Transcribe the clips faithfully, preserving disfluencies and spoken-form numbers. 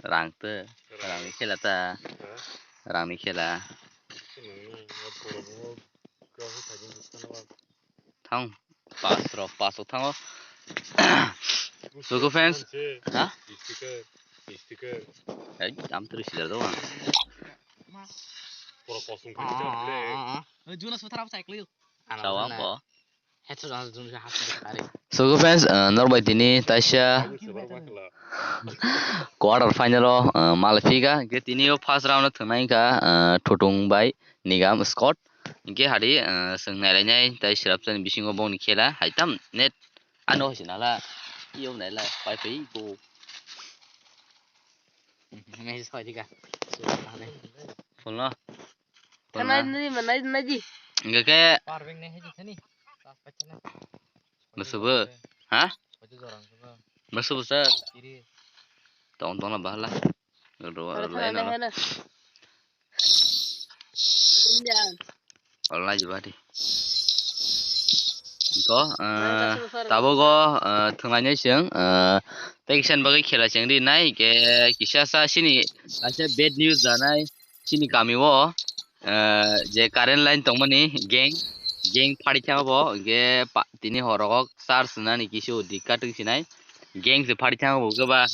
Rang te, rang ni khela ta, rang ni khela. Thang, pass rok, pass rok thango. Suku fans, ha? Sticker, sticker. Ei, am teri silar do ang. Pura kosong kiri chak le. Juna sutra apa cycle. Sawa ko. Suku fans, uh, norbai tini taisa quarter final o, uh, malai phiga. Ke tini o first round o thwngnai kha, uh, Thutung bai Nigam Scott. Hingke hadi, ah, chwng nailainai tei swrapsa ni bisingo bongni khela hai tam net ano hai se nala. Iyo naila pai pai bo. Message khai dika. Phone lo. Phone lo. Nai, nai, nai, nai di. Hingke ke. Parving ne hai di thani. Musubo. Ha? Musubo sa. Tong tong la bahala. Ro, ro, ro, ro. Online jibadi. Ko, eh, tabuk o, eh, thwnglainai chwng, eh, tei kisa ni bagwi khela chwng rinai, ke kisa sa sini kaisa bad news danai sini kami o, eh, je current line tongmani gang, gang phari thang bo, hingke pa-, tini horo kok charge nani kisu dikkat wng sinai, gang se phari thang bo, hwnkhe ba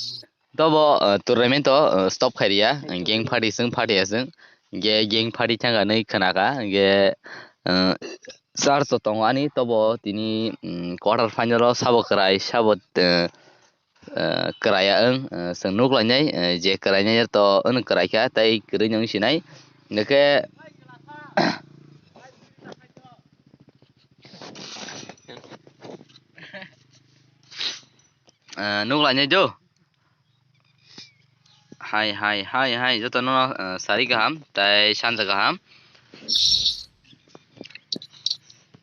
Tobo, uh, tournament o, uh, stop khai riya, gang party swng party aswng, ge gang party thang hinwi khwna kha, ge, uh, church o tongo ani tobo tini, um, quarter final o sabo kwrai, sabo, uh, uh, kwraiya wng, uh, chwng nuk lainai, uh, je kwrainai to wng kwraikha tei kwrwi no wng sinai, hingkhe, uh, nuk lainai do. Hai, hai, hai, hai, joto no, eh, sari kaham, tai sanja kaham.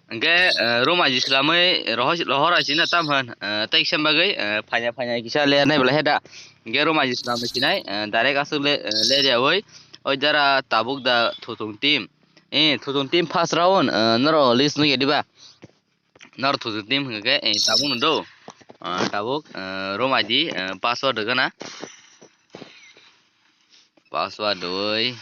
Hingke, eh, Roma ji slamwi rohor, rohor ai sina tam hwn, eh, tei kisa bagwi, eh, phaina, phaina kisa le nai bwlai he da. Hingke Roma ji slamwi sinai, eh, direct aswk le, eh, le riyawi, oi jara tabuk da Thutung team. Eh, Thutung team first round, eh, noro list nukya diba? Nor thuju team hwnkhe, eh, tabuk no do. Ah, tabuk, eh, room I D, eh, password rwgana. Password doi.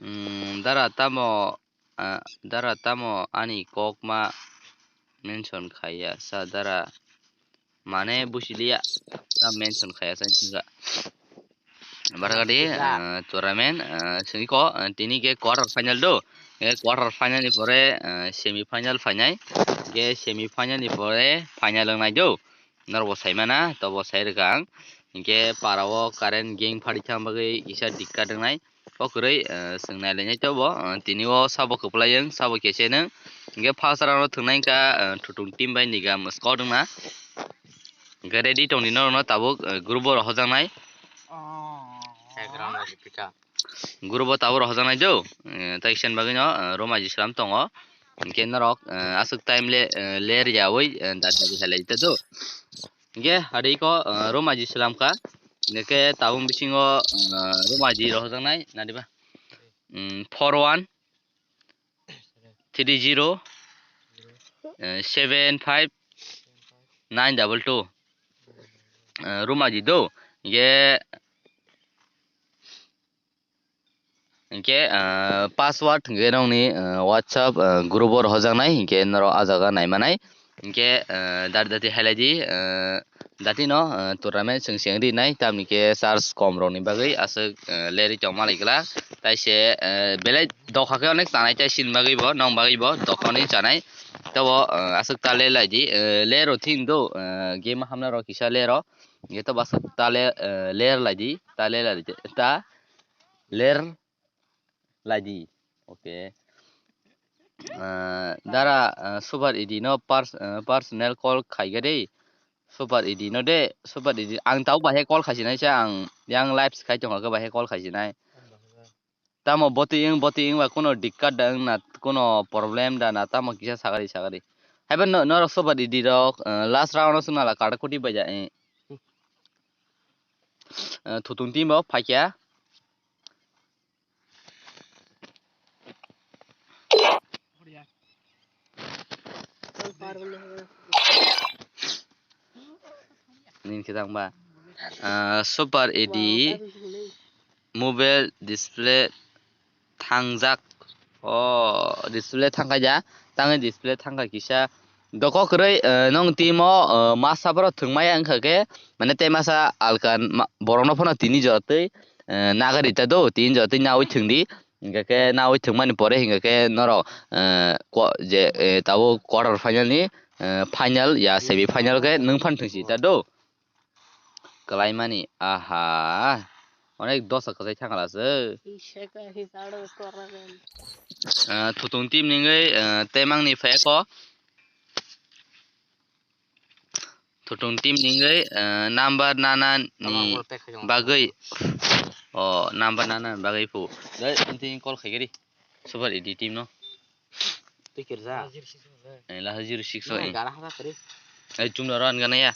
Hmm, dara tamo, ah, dara tamo ani kok ma mention khaiya sa dara. Mane busilia ta mention khaya sa hinga. Baragadi, ah, tournament, ah, sengiko, ah, tini ke quarter final do. Eh, quarter final ni pore, ah, semi final final. Ke semi final ni pore final wngnai do. Norbo saimana, tobo sai rwkha ang. Hingke para o current gang phari thang bagwi kisa dikkat wngnai. O kwrwi, eh, chwng nailainai tobo, eh, tini o sabo kwplai wng, sabo kese nw. Hingke first round o thwngnai wngkha, eh, Thutung team bai Nigam Scott wngna. Hingke ready tongdi norokno tabuk, eh, group o rohorjaknai. Group o tabuk rohorjaknai do, eh, tei kisa ni bagwi no, eh, room I D slam tongo. Hingke norok, eh, aswk time le, eh, ler yawi, eh, dadi dadi halai ta do. Hingke hari ko, eh, room I D slam kha. Hingke tabuk bisingo, eh, room I D rohorjaknai, nadiba? Mm, four one three zero, eh, seven five nine double two. Eh, room I D do. Hingke Hingke, ah, password hingke nongni, ah, WhatsApp, ah, group o rohorjaknai, hingke norok ah jaga naimanai. Hingke, ah, dati dati hailaidi, ah, dati no, ah, tournament chwng seng rinai, tamni ke charge kom rokni bagwi aswk, ah, lerwi tongma lai glak. Taise, ah, belai dokha khe onek chanai tai sin bagwi bo, nong bagwi bo, dokha ni chanai. Tabo, ah, aswk ta le laidi, ah, lero thing do, ah, game hamna rok kisa lero. Hingke to aswk ta le, ah, ler laidi, ta le laidi, ta Ler laidi. Okay. Ah, dara, ah, Super E D no pers-, ah, personal call khaiga dei. Super E D no de, Super E D. Ang tau bahai call khaisinai sa ang yang live se khai tongkha bahai call khaisinai. Tamo boti wng, boti wng ba kuno dikkat da wng na, kuno problem da na, tamo kisa sagari, sagari. Haiba no, norok Super E D rok, ah, last round o sung nala kada kuti baja, eh. Ah, Thutung team rok phaikya. Nini khe tang ba? Ah, Super A D mobile display thangjak. O display thangkha ya, tangwi display thangkha kisa. Doko kwrwi, eh, nong timo, eh, masa borok thwngmaya wngkha khe, mane tei masa alkan ma-, borokno phano tini jora twi, eh, nagari ta do, tini jora twi nawi thwngdi. Hingkha khe nawi thwngmani pore hingkha khe norok, eh, ko-, je, eh, tabuk quarter final ni, eh, final ya semi final khe nwng phan thwngsi ta do. Kwlaimani, aha. Onek dosa kwchai thangla se. Ah, Thutung team ningwi, ah, temang ni phaiko. Thutung team ningwi, ah, number nana ni bagwi. O, number nana ni bagwi phu. Dai, tini call khaigari. Super A D team no. Twi kirja. Eh, laha zero six o, eh. Gara hata kari. Ai, chumla ran gana ya.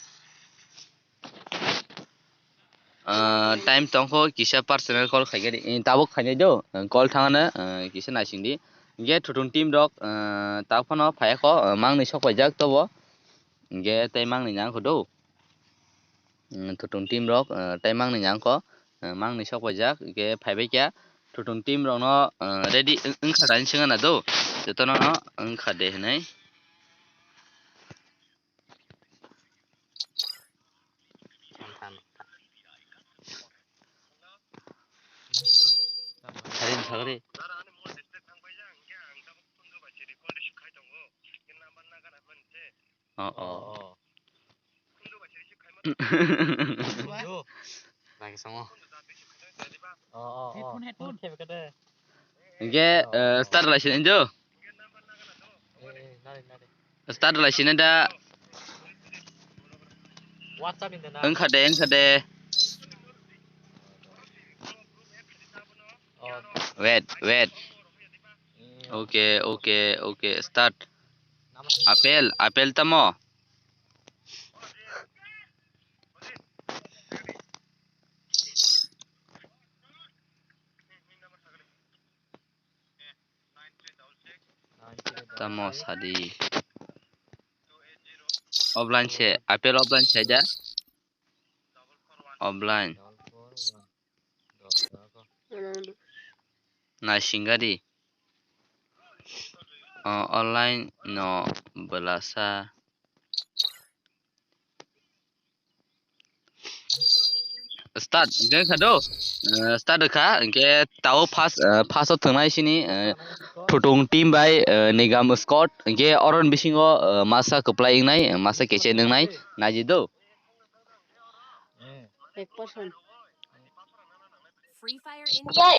Ah, time tongkho kisa personal call khaigari. Eh, tabuk khainai do. Call thangana, eh, kisa naisingdi. Ge Thutung team rok, eh, tabuk phano phaiya kho, eh, mangni sok paijak tobo. Ge tei mangni nang kho do. Mm, Thutung team rok, eh, tei mangni nang kho, eh, mangni sok paijak, hingkhe phaibai kha. Thutung team rokno, eh, ready wng-, wngkha da hinwi swngna do, jotono wngkha de hinwi. Harin sagri. Oh, oh. Lagi songo. Oh, oh, oh. Headphone, headphone. Hingke, eh, start lai sini jo. Start lai sini da. WhatsApp in the na. Wngkha de, wngkha de. Oh. Wait, wait. Mm. Okay, okay, okay. Start. Apple, apple tamo? Tamo sadi. Offline se, apple offline se ja? Offline. Naisingari. O, online no belasa. Start, hingke kha do. Eh, start kha, hingke tao first, eh, first o thwngnai sini, eh, Thutung team bai, eh, Nigam squad, hingke oron bisingo, eh, masa kwplai wngnai, eh, masa keche nwngnai, naidi do. Ek percent. Free Fire India.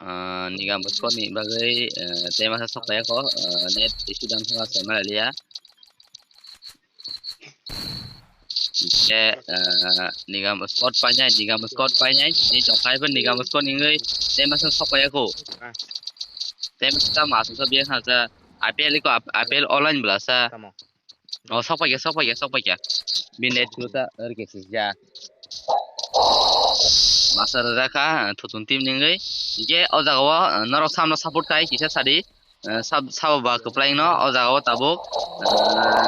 Ah, Nigam squad ni bagwi, eh, tei masa sok paiya kho, eh, net issue dang thangma se ma liya. Ke, eh, Nigam squad painai, Nigam squad painai, ni tongkhai pun Nigam squad ni ngwi tei masa sok paiya kho. Tei masa ma sok biya kha sa, apple ko ap-, apple online belasa. Tamo. Oh, sok paikha, sok paikha, sok paikha. Bini net through ta, er ke sija. Masa rwjak kha, Thutung team ni wngwi. Hingke o jaga o, eh, norok samno support khai kisa sadi. Eh, sab-, sabo ba kwplai no, o jaga o tabuk. Eh,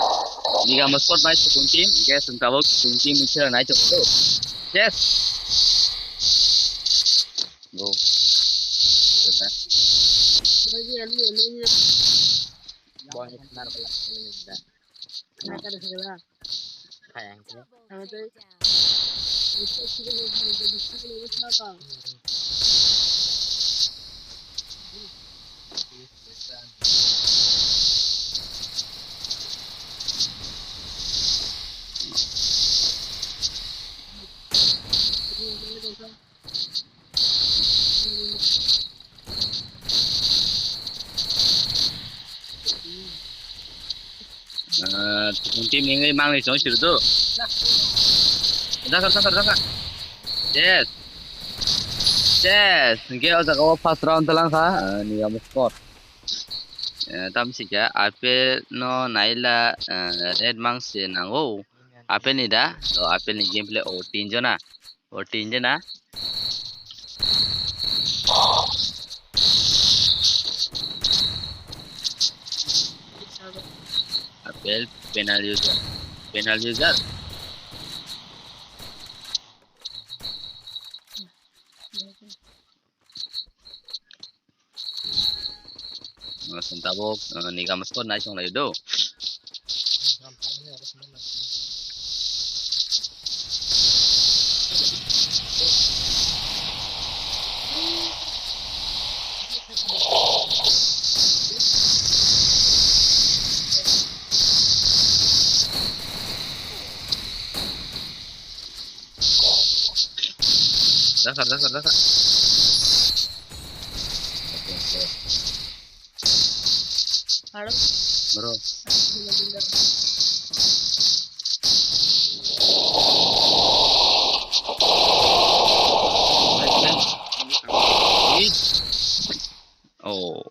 Nigam squad bai Thutung team, hingke chwng tabuk Thutung team ni sera nai tongo. Yes. Go. Ah, team ni mangni chong siru tu. Dakar, dakar, dakar. Yes. Yes. Hingke o jaga o first round talang kha. Ah, Nigam squad. Eh, tam sika apple no naila, eh, red mang se nango. Apple ni da. O apple ni gameplay o tin jona. O tin jona. Help panel user. Panel user. Chwng tabuk, uh, Nigam squad nai chwng lai do. Dakar, dakar, dakar. Halo. Bro. Oh.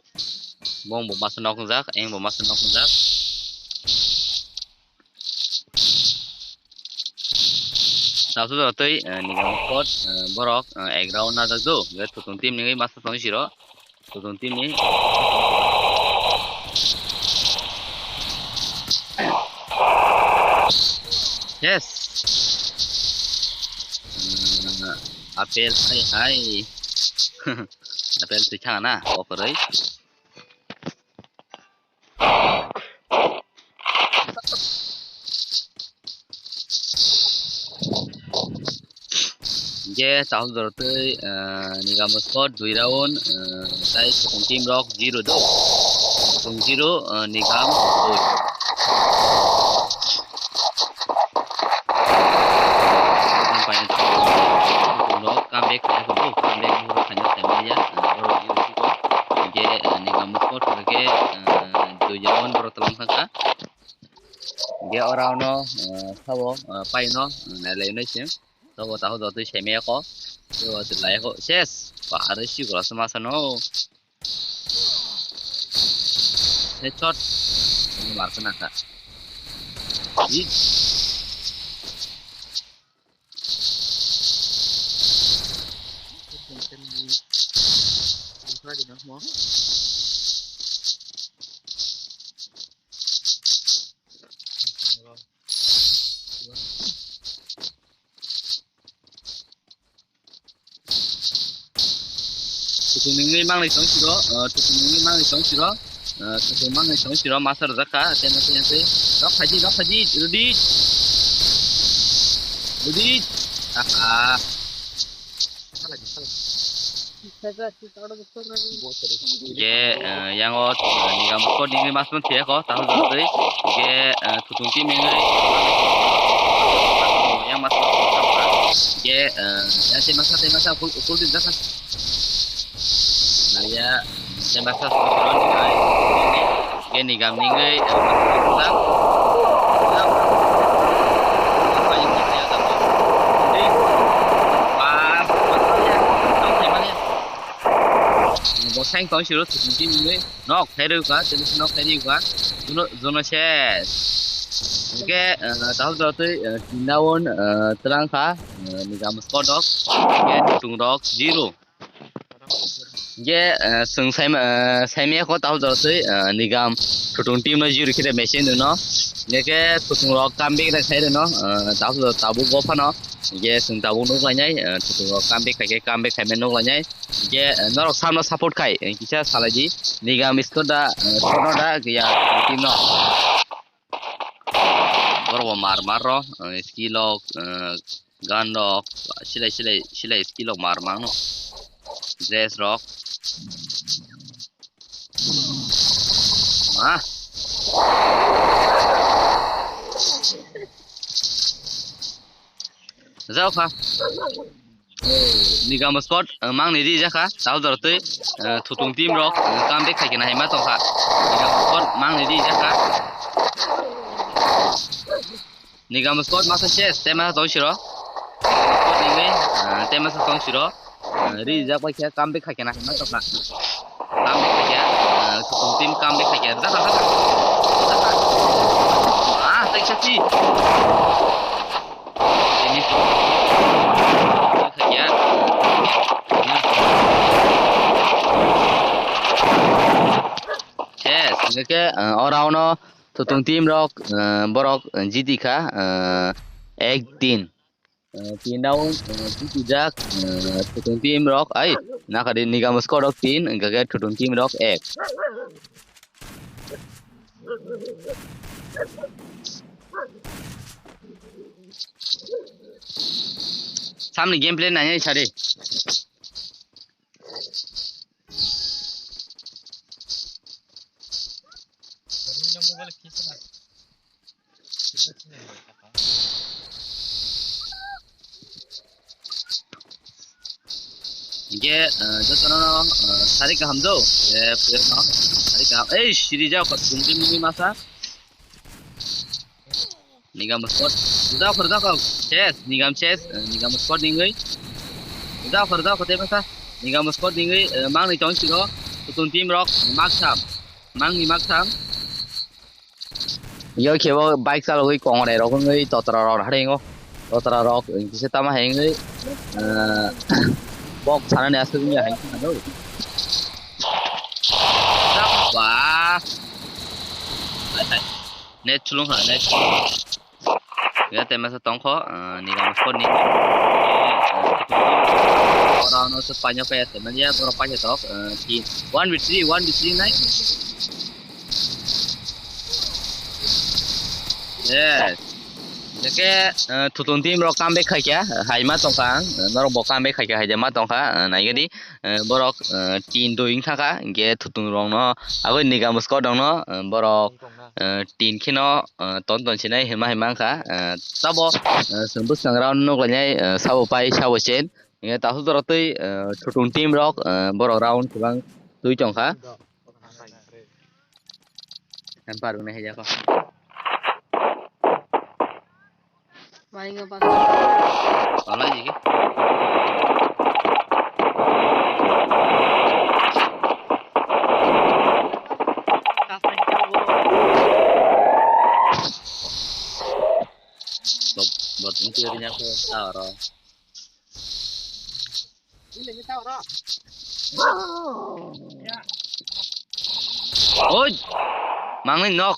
Bong bo masa nok jak, eng bo masa nok jak. Tabuk jora twi, eh, Nigam squad, eh, borok, eh, ek round najak do. Ge Thutung team ni masa tong siro. Thutung team ni. Yes. Eh, apel hai hai. Apel twi thang na, okoroi. Hingke tahuk jora twi, eh, Nigam squad dui round, eh, tai Thutung team rok zero do. Thutung zero, eh, Nigam dui. Thutung rok comeback khaina kho, comeback borok khaina khaimaya, eh, borok zero siko. Hingke, eh, Nigam squad hingke, eh, dui round borok twlang thangkha. Ge ora ono, eh, sabo, eh, paino, eh, nailai nai se. Sabo tahu dotui semeko. Sabo tilai ko. Ses. Ba, are si gula sama sano. Headshot. Ini marka naka. Ih. Thutung nungwi mangnai chong siro, eh, thutung nungwi mangnai chong siro, eh, thutung mangnai chong siro, masa rwjak kha, tei no tei no tei. Nok phaidi, nok phaidi, rudi. Rudi. Aha. Hingke, eh, yang o, eh, Nigam squad ni mas man thiya ko, tahuk jora twi. Hingke, eh, Thutung team ni yang mas man thiya ko. Hingke, eh, yang se masa, se masa, full, full team jaka. Naya, se masa, full team jaka. Ge Nigam ni ngai, eh, bo saing tong siro Thutung team ni ngai nok khairwi kha, tini nok khairwi kha, jono, jono se. Hingke, eh, tahuk jora twi, eh, tin round, eh, twlang kha, eh, Nigam squad rok, hingke Thutung rok zero. Hingke, eh, chwng saima, eh, saimaya kho tahuk jora twi, eh, Nigam Thutung team no zero khe machine rwno. Hingke Thutung rok comeback rw khai rwno, eh, tahuk jora tabuk bo phano. Hingke chwng tabuk nuk lainai, eh, Thutung rok comeback khai khe comeback khai mani nuk lainai. Hingke, eh, norok samno support khai, eh, kisa salai di. Nigam squad da, eh, squad no da, ya, team no. Borok bo mar mar rw, eh, skill rok, eh, gun rok, silai, silai, silai skill rok mar mar no. Dress rok. Ah. Jao kha. Nigam squad, eh, mangni rijak kha, tahuk jora twi, eh, Thutung team rok, eh, comeback khai khe naima tong kha. Nigam squad mangni rijak kha. Nigam squad masa ses, tei masa tong siro. Squad nigwi, eh, tei masa tong siro. Eh, rijak bai khe comeback khai khe naima tong kha. Comeback khai khe, eh, Thutung team comeback khai khe. Jaka, jaka. Jaka. Ah, tei kisa ti. Yes, hingke, eh, o round o, Thutung team rok, eh, borok, eh, jiti kha, eh, ek tin. Eh, tin round, eh, jiti jak, eh, Thutung team rok, ai, nakha di Nigam squad rok tin, hingkha khe Thutung team rok ek. Samni gameplay nainai sadi. Hingke, eh, jotono, eh, sari kaham do. Eh, player no sari kaham. Ei, siri jao, kot sungri mungri masa. Nigam squad. Jao, khor jao, ses. Nigam ses. Eh, Nigam squad ningwi. Jao, khor jao, kote masa. Nigam squad ningwi, eh, mangni tong siro. Kutun team rok, mak sam. Mangni mak sam. Yo khebo bike chalogwi kongrai rok wngwi totra rok haringo. Totra rok kisa tama hai wngwi, eh, bok sanani aswk wngya hai wngkha do. Ba. Net chulung ha, net. Ya, tei masa tongkho, eh, Nigam squad ni. Ora no se panyo kaya se, manya borok paisa tok, eh, team one v three, one v three nai. Yes. Jeke, eh, Thutung team rok comeback khaikha, hai ma tongkha ang, eh, norok bo comeback khaikha, hai ma tongkha, eh, naigadi, eh, borok, eh, tin dui wngkha kha, hingke Thutung rok no, agoi Nigam squad rok no, eh, borok, eh, tin kheno, eh, ton ton sinai hima hima wngkha, eh, tabo, eh, chwng bwskang round nuklanai, eh, sabo pai sabo chen, hingke tasu dorok twi, eh, Thutung team rok, eh, borok round kwbang twi tongkha. Hamper wngna hai jako. Mai wngya bas. Palai jigi. Bot, bot, wngtwi ori nyakho ta oro. Oi! Mangni nok.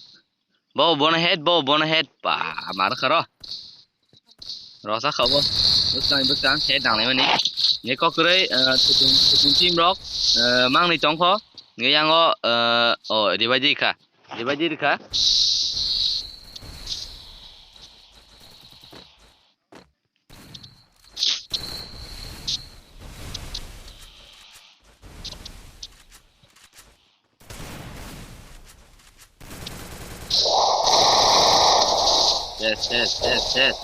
Bo bono head, bo bono head. Pa, mar kharo. Rosa khabo. Bwskang, bwskang, head danglai mani. Ni kokroi, eh, Thutung, Thutung team rok, eh, mangni tongkho. Ni yango, eh, oh, revive di kha. Revive di kha. Yes, yes, yes, yes.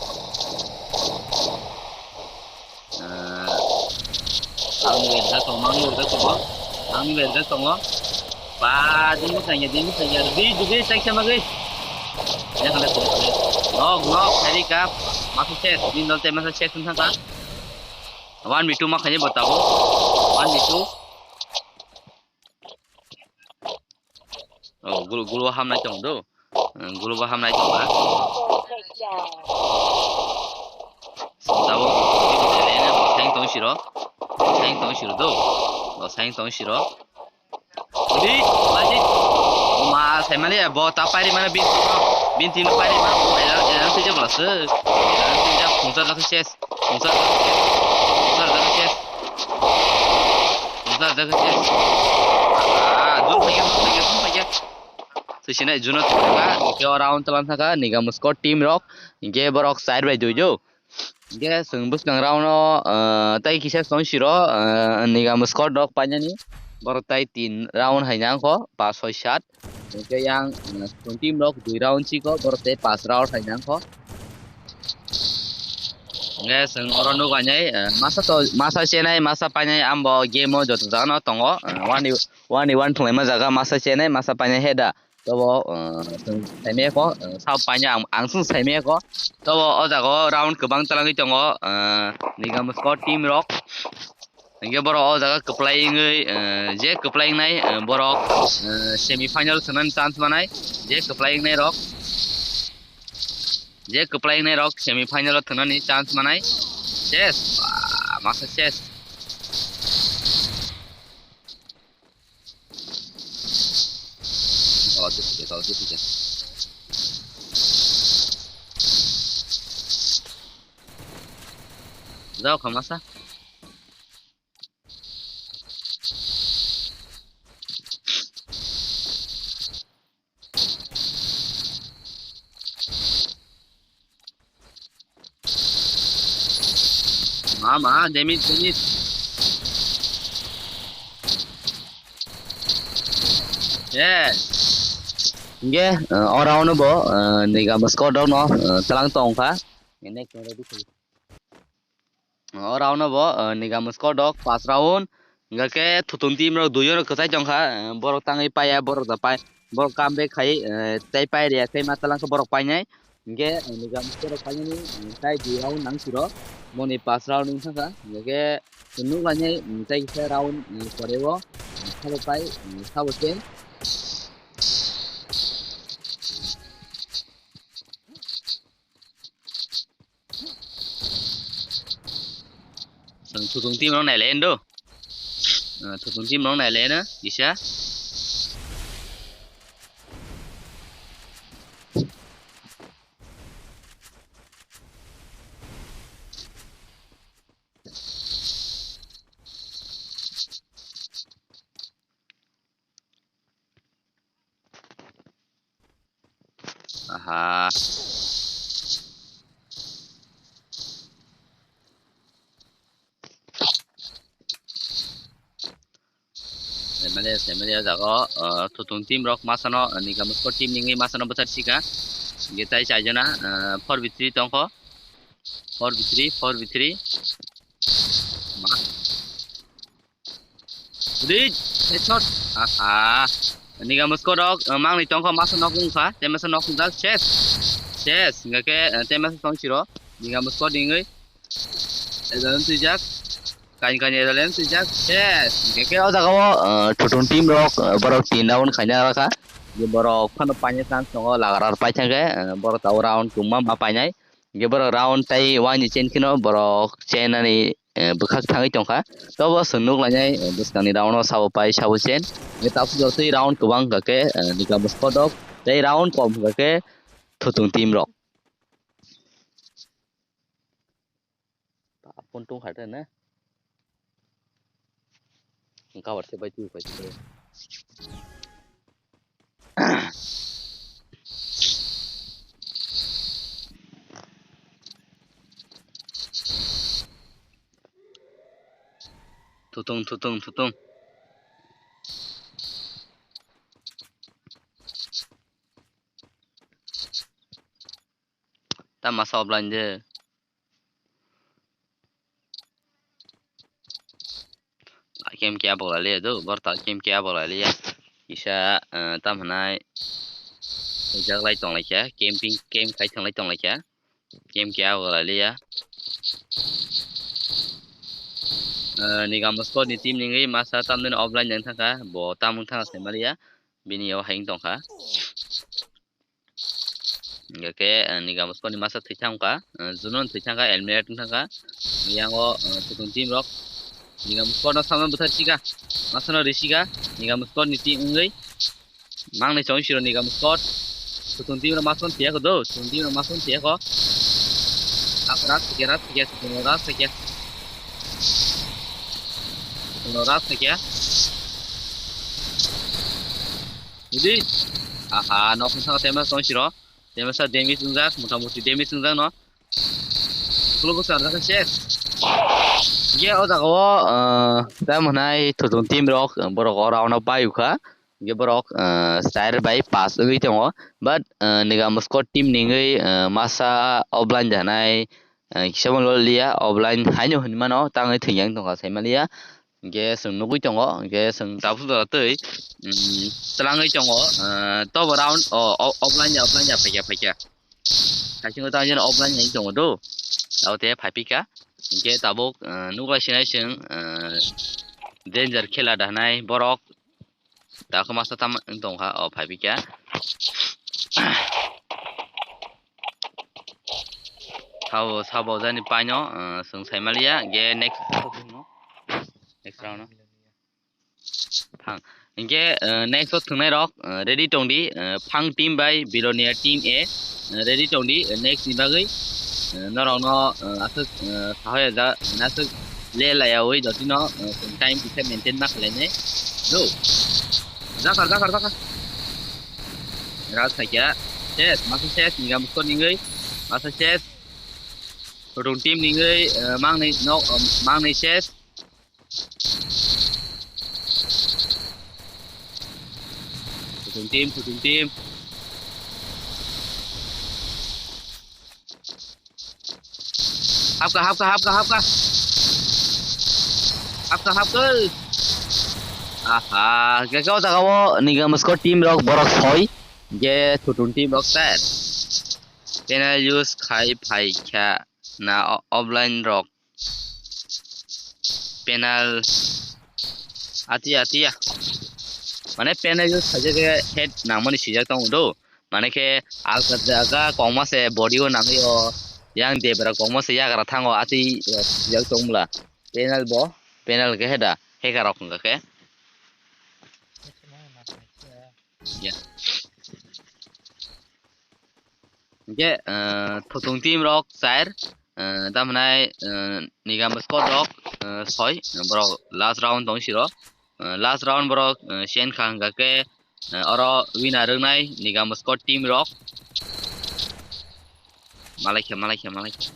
Ah, ang ni berda tong, ang ni berda tong, ang ni berda tong. Ba, ding bwsanya, ding bwsanya, di, di, di, sai sama gwi. Ya, kala tong. Nok, nok, hari kap, masa ses, din dol te masa ses tong thangka. One v two ma khani botabo. One v two. Oh, gulu, gulu hamnai tong do. Gulu bo hamnai tong ba. Tabo. Saing tong siro. Saing tong siro do. Bo saing tong siro. Di, baji. Ma, sai mali bo ta pairi mana bin. Bin tino pairi mana. Elan, elan sejak lah se. Elan sejak pungsa lah ses. Pungsa lah ses. Pungsa lah ses. Pungsa lah ses. Ah, dun paja, dun paja, dun paja. Sisina juno thangka, hingke o round talan thangka, Nigam squad team rok, hingke borok side bai dui do. Hingke chwng bwskang round o, ah, tai kisa song siro, ah, Nigam squad rok painani, borok tai tin round hai nangkho, pas soi sat. Hingke yang, ah, team rok dui round chiko, borok tei pas round hai nangkho. Hingke chwng oro nuklanai, ah, masa to, masa chenai, masa painai, ambo game o joto jagano tongo, ah, one, one, one thwnglaima jaga, masa chenai, masa painai heda. Tobo, ah, chwng saimaya kho, ah, sabo painai ang, ang chwng saimaya kho. Tobo o jaga o round kwbang twlangwi tongo, ah, Nigam squad team rok. Hingke borok o jaga kwplai wngwi, eh, je kwplai wngnai, eh, borok, eh, semi final thwngnani chance manai, je kwplai wngnai rok, je kwplai wngnai rok semi final o thwngnani chance manai. Ses, ba, masa ses. Oh, tisi, oh, tisi. Jao kha masa. Ma, ma, damage, damage. Yes. Hingke, eh, o round bo, eh, Nigam squad rok no, eh, tlang tong kha. Next round ready kha. O round no bo, eh, Nigam squad rok pas round. Hingke Thutung team rok dui rok kwchai tong kha. Eh, borok tangwi paiya, borok da pai, borok come back khai, eh, tei pai riya khe ma talang khe borok painai. Hingke, eh, Nigam squad rok painani, eh, tai dui round nang siro. Boni pas round wng kha. Hingke nuk lainai, mm, tai kisa round, mm, pore o, mm, sabo pai, mm, sabo chen. Chwng Thutung team rok nai le endo. Ah, Thutung team rok nai le no kisa. Aha. Saimalia, saimalia jago, uh, Thutung team rok masano, uh, Nigam squad team ningwi masano bwthar sika. Hingke tai chaijana, uh, four v three tongkho. Four v three, four v three. Ma. Reach, headshot. Aha. Nigam squad rok, uh, mangni tongkho masa nok wngkha. Te masa nok wngjak. Ses. Ses. Hingke, uh, te masa tong siro. Nigam squad wngwi. Adalen twijak. Kain kain adalen twijak. Ses. Hingke o jaga o, uh, Thutung team rok, uh, borok tin round khaina rakha. Je borok phano paina chance tongo lagarar pai thangkhe, uh, borok tabuk round kwbangma ma painai. Hingke borok round tai uaini chen kheno borok chen ani, eh, bwkhak thangwi tongkha. Tobo chwng nuk lainai, eh, bwskangni round o sabo pai sabo chen. Hingke tabuk jotoi round kwbang hwnkha khe, eh, Nigam squad rok tei round kom hwnkha khe Thutung team rok. Phone tong kha de na. Cover se bai tu pai tu. Thutung, thutung, thutung. Ta masa offline de. Kem kya bola le do, bor ta kem kya bola le ya. Kisa, eh, tam hanai. Jaglai tong lai kya, camping, camp khai tong lai tong lai kya. Kem kya bola le ya. Eh, Nigam squad ni team ningwi masa tam den offline jang thangkha, bo tam wng thangkha sai mali ya. Bini yo haing tongkha. Hingke, eh, Nigam squad ni masa thwi thangkha, eh, Junon thwi thangkha, eliminate wng thangkha. Yango, eh, Thutung team rok Nigam squad no samno bwthar sika, masano risika, Nigam squad ni team wngwi. Mangnai chong siro Nigam squad. Thutung team rok masano thiyako do, Thutung team rok masano thiyako. Ras thikya, ras thikya, Thutung rok ras thikya. Thutung rok ras thikya. Idi. Aha, nok wng thangkha, tema song siro. Tema sa damage wngjak, mota moti damage wngjak no. Ukulok bwsa wngjak khe ses. Ye o jaga o, uh, tam hwnai Thutung team rok, borok o round o pai ukha. Ye borok, uh, star bai pass wngwi tongo. But, uh, Nigam squad team ningwi, uh, masa offline janai, uh, kisa mo liya offline haino hinmano tangwi thwiyang tongkha sai maliya. Hingke chwng nugui tongo, hingke chwng tabuk jora twi, mm, twlangwi tongo, ah, tobo round, o, o, offline ya, offline ya, phaikya, phaikya. Haisingo tang jeno offline ya tongo do. Abo te phaipika. Hingke tabuk, ah, nukla sinai chwng, ah, danger khela da hinai borok. Dakhe masa tam wng tongkha, o phaipikya. Sabo, sabo jani paino, ah, chwng sai maliya, ge next, next round no. Phang. Hingke, ah, next o thwngnai rok, ah, ready tongdi, ah, Phang team bai Bilonia team A, ah, ready tongdi, ah, next ni bagwi. eh, norokno, eh, aswk, eh, sahoya ja, aswk le laiyawi dotino, eh, time kisa maintain ma khlainai. Do. Jakar, jakar, jakar. Ras khaikya. Ses, masa ses, Nigam Squad ningwi. Masa ses. Thothong team ningwi, eh, mangnwi nok, eh, mangnwi ses. Thothong team, Thothong team. Hapka, hapka, hapka, hapka. Hapka, hapka. Aha, khe o jaga o Nigam Squad team rok borok soi. Je Thothong team rok ter. Channel use khai phai kha na o-, offline rok. Panel. Atiya, atiya. Mane panel use khaijak khe head nangmani swijak tongo do. Mane khe alka jaga kongma se body o nangwi o. Yang debra kongma se yagra thango ati, eh, swijak tongmla. Panel bo, panel khe heda, hacker rok wngkha khe. Ya. Hingke, eh, Thothong team rok chair, eh, tamhinai, eh, Nigam Squad rok, eh, soi, borok last round tong siro. Eh, last round borok, eh, chen kha hingka khe, eh, oro winner wngnai Nigam Squad team rok. Malaikha, malaikha, malaikha.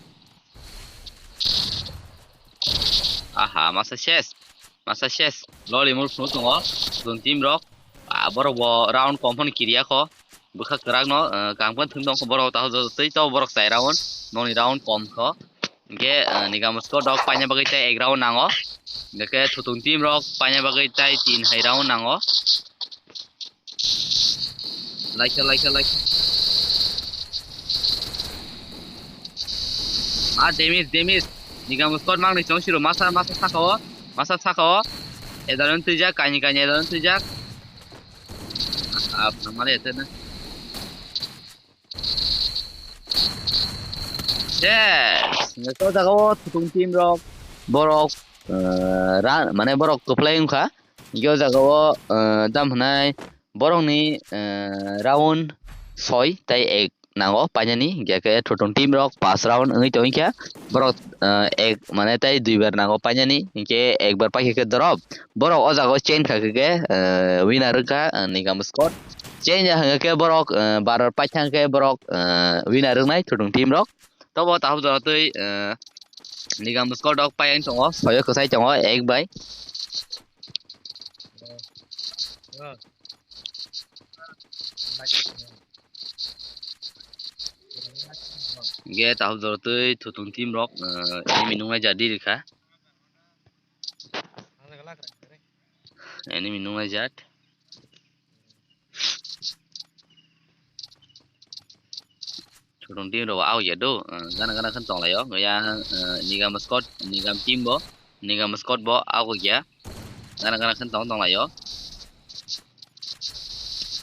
Aha, masa ses. Masa ses. Loli mul phunu tongo. Thothong team rok. Ah, borok bo round kom phano kiriya kho. Bwkha kwrak no, eh, kang phano thwng tong kho borok ta tei to borok chai round. Noni round kom kho. Hingke, eh, Nigam Squad rok paina bagwi tei ek round nango. Hingke Thothong team rok paina bagwi tei tin hai round nango. Laikha, laikha, laikha. Ah, damage, damage. Nigam Squad mangnwi chong siro. Masa, masa saka o. Masa saka o. Edaron twijak, kaini, kaini edaron twijak. Ah, nangmani ete na. Yes. Nokto jaga o Thothong team rok. Borok, eh, ra-, mane borok kwplai wngkha. Hingke o jaga o, eh, dam hwnai borokni, eh, round soi tei ek nango painani, hingke khe Thothong team rok pas round wngwi tongwi kha. Borok, eh, ek mane tei dui bar nango painani, hingke ek bar paikha khe drop. Borok o jaga o chain kha khe, eh, winner wngkha, eh, Nigam Squad. Chain ya hingke khe borok, eh, bar bar paikha khe borok, eh, winner wngnai Thothong team rok. Tobo tahop jora twi, eh, Nigam Squad rok pai ang tongo, soyo kwsai tongo, ek bai. Ge tahop jora twi Thothong team rok, eh, enemy nungnai jat di rikha. Enemy nungnai jat. Thothong team rok aw ya do, eh, gana gana khan tong lai o. Ya, eh, Nigam Squad, Nigam team bo, Nigam Squad bo aw ya. Gana gana khan tong tong lai o.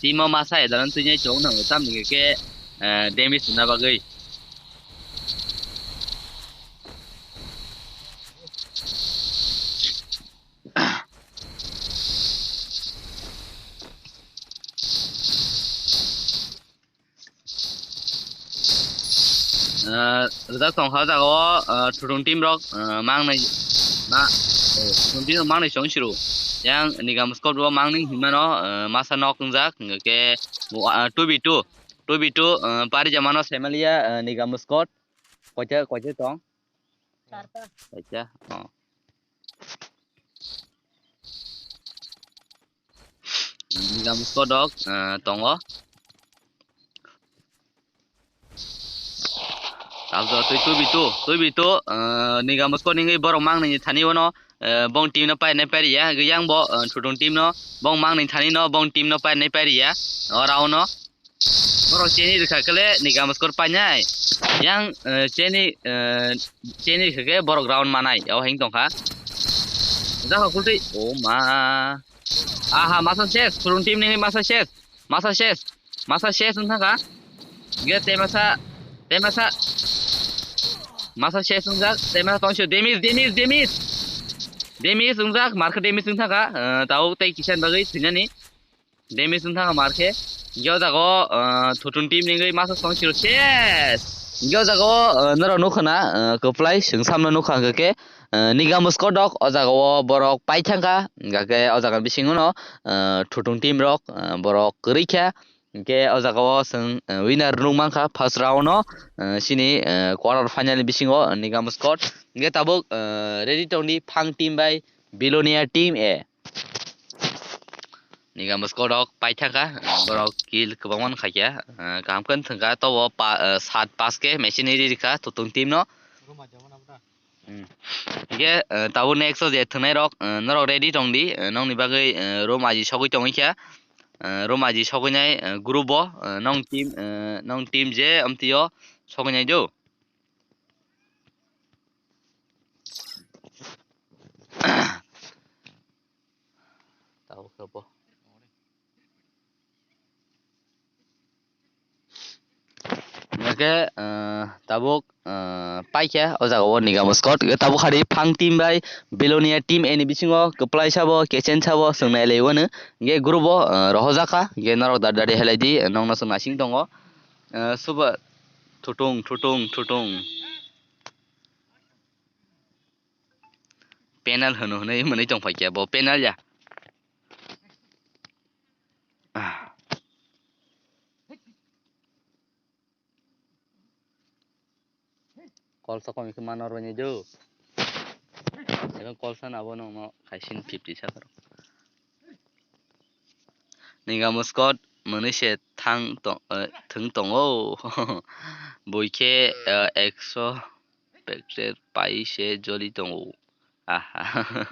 Team o masa edalan twi nai chong nang tam ni ke, eh, damage na bagwi. Ah, rijak tong kha o jaga o, ah, Thothong team rok, ah, mangnai, ma, eh, Thothong team rok mangnai chong siro. Yang Nigam Squad bo mangnai hinmano, ah, masa nok wngjak, hingke, ah, two v two, two v two, ah, pari jamano Semalia, ah, Nigam Squad, koita, koita tong? Charta. Koita, oh. Nigam Squad rok, eh, tongo. Tabuk twi two v two, two v two, eh, Nigam Squad ningwi borok mangnai thani bono, eh, bong team no painai pairiya, yang bo, eh, Thothong team no, bong mangnai thani no, bong team no painai pairiya, o round no. Borok cheni rwkha khe le Nigam Squad painai. Yang, eh, cheni, eh, cheni rwkha khe borok round manai. O heng tongkha. Jakha kultwi. O ma. Aha, masa ses. Thothong team ni masa ses. Masa ses. Masa ses wngkha. Ge te masa. Te masa. Masa ses wngjak. Te masa tongsi. Demis, demis, demis. Demis wngjak. Markhe demis wngkha. Eh, tau tei kisan bagwi thwinani. Damage wngkha mar khe. Hingke o jaga o, ah, Thothong team ni wngwi masa song siro ses. Hingke o jaga o, eh, norok nukha na, eh, kwplai chwng samno nukha hwnkhe, eh, Nigam Squad rok o jaga o borok pai thangkha, hingkha khe o jaga bisingo no, eh, thutung team rok, eh, borok kwrwi kha, hingkhe o jaga o chwng, eh, winner nukmankha first round o, eh, chini, eh, quarter final ni bisingo Nigam Squad. Hingkhe tabuk, eh, ready tongdi Phang team bai Bilonia team A. Nigam Squad rok pai thangkha, borok kill kwbangma khaikha, kaham khe thwngkha, tobo pa-, sat pass khe machine ri rikha thutung team no. Hmm. Hingkhe, tabuk next o je thwngnai rok, norok ready tongdi, nokni bagwi, room aji sogwi tongwi kha, room aji sogwinai, group o, nong team, nong team je amtwi o sogwinai do. Tabuk khe bo. Hingkhe, eh, tabuk, eh, paikha o jaga o Nigam Squad. Hingkhe tabuk hari Phang team bai Bilonia team A ni bisingo kwplai sabo, kechen sabo, chwng nailai wano. Hingkhe group o, eh, rohorjakha. Hingkhe norok dar dari helai di, nokno chwng naising tongo. Eh, suba thutung, thutung, thutung. Penal hwno hwnwi mwnwi tongphaikha bo penal ya. Ah. Kol sokong khe mano rwini do. Ebo kol sana bo nokno khaisin fifty saka rw. Nigam Squad mwnwi se thang tong, eh, thwng tongo. Bui khe, eh, ekso pektet pai se joli tongo. Aha.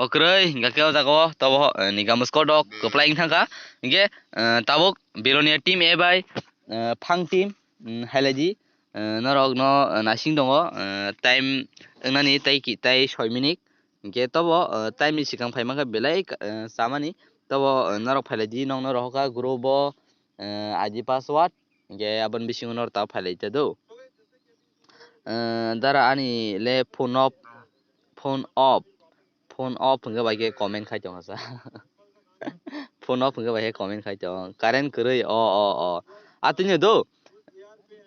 Okroi, hingkha khe o jaga o tobo, eh, Nigam Squad rok kwplai wng thangkha. Hingkhe, eh, tabuk Bilonia team A bai, eh, Phang team, mm, hailai di, eh, norok no, eh, naising tongo, eh, time wngnani tei ki, tei soi minute. Hingkhe tobo, eh, time ni swkang phai mankha belai, eh, chamani. Tobo, eh, norok phailai di, nokno rohorkha group o, eh, I D password. Hingkhe aboni bisingo norok ta phailai ta do. Eh, dara ani le phone off, phone off, phone off hingkhe bai khe comment khai tongo sa. Phone off hingkhe bai khe comment khai tongo. Current kwrwi, o, o, o. Atwino do.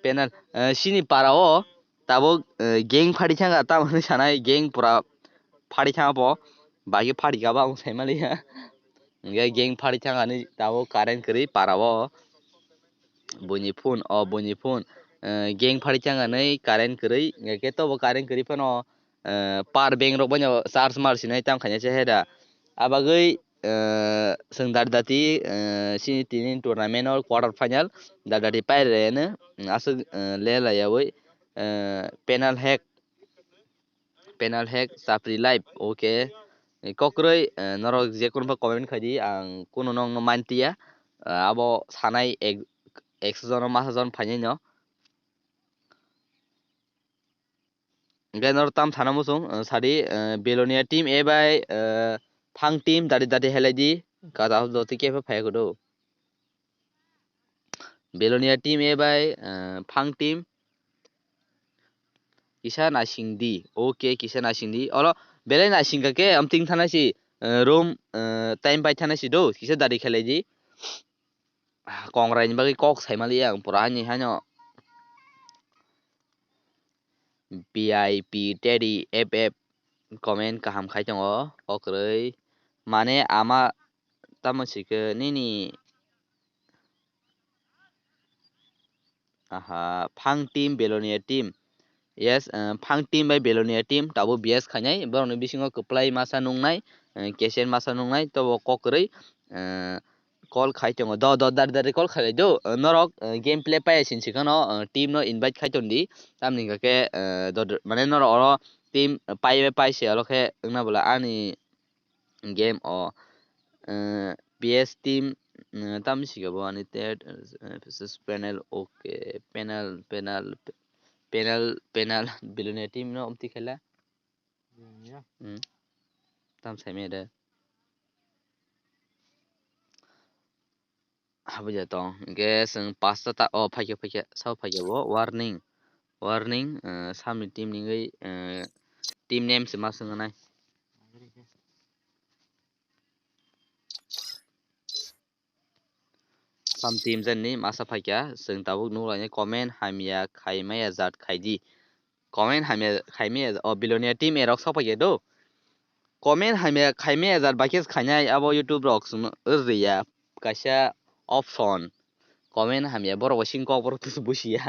Penal, eh, sini para o tabuk, eh, gang phari thangkha, tamo hinwi sanai gang pura phari thangkha bo. Bai khe phari kha ba ang sai maliya. Hingkhe gang phari thangkha ni tabuk current kwrwi para o. Buini phone, o buini phone, eh, gang phari thangkha ni current kwrwi, hingkhe tobo current kwrwi phano, eh, power bank rok baino charge mar sinai tamo khaina se heda. Abagwi, eh, chwng dati dati, eh, sini tini tournament o quarter final dati dati paireno, aswk, eh, le laiyawi, eh, penal hack. Penal hack, chapri live, okay. Kokroi, eh, norok je kono comment khai di, ang kuno nokno mantiya. Eh, abo sanai ek, ekso jono masa jon phainai no. Hingke norok tam sana muchung, eh, sadi, eh, Belonia team A bai, eh, Phang team dati dati helai di, kata joti kepha phai kudu. Belonia team A bai, eh, Phang team. Kisa naising di. Okay, kisa naising di. Oro belai naising kha khe amting thana si, eh, room, eh, time pai thana si do. Kisa dari khelai di. Ah, kongrai ni bagwi kok sai mali ang pura ani hano. V I P Teddy F F comment kaham khai tongo. Kokroi. Mane ama tamo sikhe nini Aha, Phang team, Belonia team. Yes, eh, Phang team bai Belonia team, tabuk B S khainai, borokni bisingo kwplai masa nungnai, eh, K S N masa nungnai, tobo kok kwrwi, eh, call khai tongo. Do, do, dari, dari call khailai do. Eh, norok, eh, game play paiya sin sikhano, eh, team no invite khai tondi. Tamni hwnkha khe, eh, do, do, mane norok oro team, eh, pai bai pai se oro khe wngna bwla ani game o, eh, P S team, eh, tamni sika bo ani tet, eh, versus panel, okay, panel, panel, panel, panel, Belonia team no omti khela. Hmm, ya. Hmm. Tam sai me de. Habui ja tong. Hingke chwng pasta ta, o, phaikhe, phaikhe, sao phaikhe bo, warning, warning, eh, samni team ni wngwi, eh, team name se ma swngnai. Sam team jani masa phaikha, chwng tabuk nuklainai comment hamya khaimaya jat khaidi. Comment hamya khaimaya, o Bilonia team A rok sokphaikha do. Comment hamya khaimaya jat baikhe khainai abo YouTube rok chwngno rwya kaisa option. Comment hamya borok bo singkok borok twisu busiya.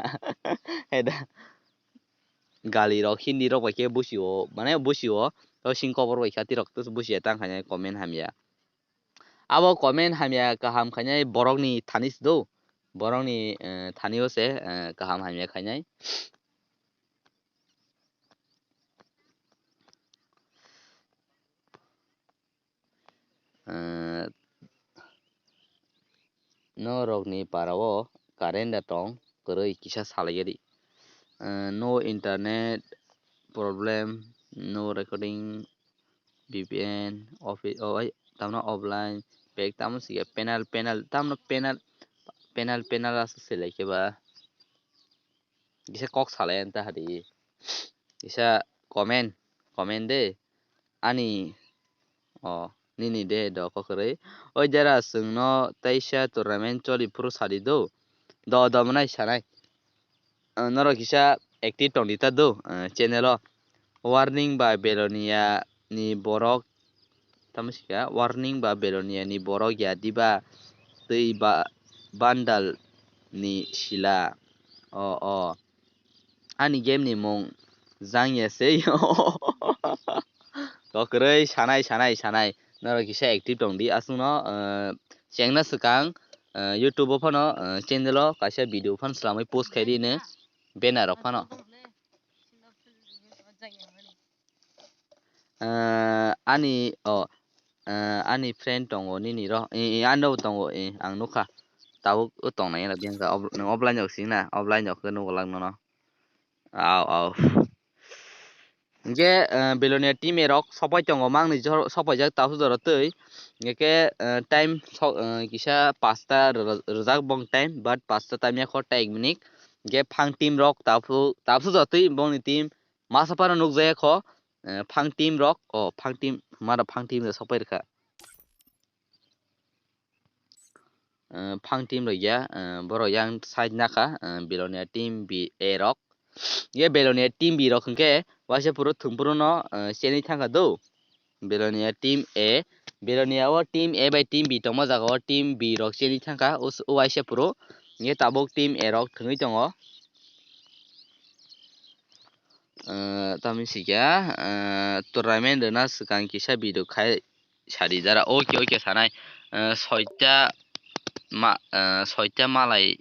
Heda. Gali rok Hindi rok baikhe busio, mane busio. To singkok borok baikhe tei rok twisu busiya tang khainai comment hamya. Abo comment hamya kaham khainai borokni thani se do. Borokni, eh, thani o se, eh, kaham hamya khainai. Eh, norokni para o current da tong kwrwi kisa salai di. Eh, no internet problem, no recording, V P N, office, oh, ai, tamno offline, back tamo siya panel, panel, tamno panel, panel, panel asa selai khe ba. Kisa kok salai anta hadi. Kisa comment, comment de. Ani, oh, nini de do kokroi. Oi jara chwngno teisa tournament choli phuru sadi do. Do, do mwnai sanai. Ah, norok kisa active tong di ta do, ah, channel o. Warning ba Belonia ni borok, tamo sika, warning ba Belonia ni borok ya diba twi ba bandal ni sila. O, o. Ani game ni mung jang ya sei. Kokroi sanai, sanai, sanai. Norok kisa active tong di. Aswkno, eh, chengna swkang, eh, YouTube o phano, eh, channel o kaisa video phano swlamwi post khai di hwnwi banner rok phano. Eh, ani, oh, eh, ani friend tongo nini ro, eh, eh, ano tongo, eh, ang nukha. Tabuk o tongnai, nwng offline rok sing na, offline rok khe nugo lak nono. Au, au. Hingke, eh, Belonia team A rok sopai tongo, mangni jor-, sopaijak tabuk jora twi. Hingke, eh, time sok, eh, kisa pasta rw-, rwjak bong time, but pasta time ya kho ta ek minute. Hingke phang team rok tabuk, tabuk jora twi bongni team masa phano nukjaya kho, eh, phang team rok, oh, phang team, mada phang team rok sopai rwkha. Eh, phang team rok ya, eh, borok yang side naka, eh, Belonia team B A rok. Ye Belonia team B rok hwnkhe waisa phuru thwngphuru no, eh, cheni thangkha do. Belonia team A, Belonia o team A bai team B tongma jaga o team B rok cheni thangkha, us-, o waisa phuru. Ye tabuk team A rok thwngwi tongo. Eh, tamni sikya, eh, tournament rwna swkang kisa video khai sadi jara. Oke, oke, sanai. Eh, soita ma, eh, soita malai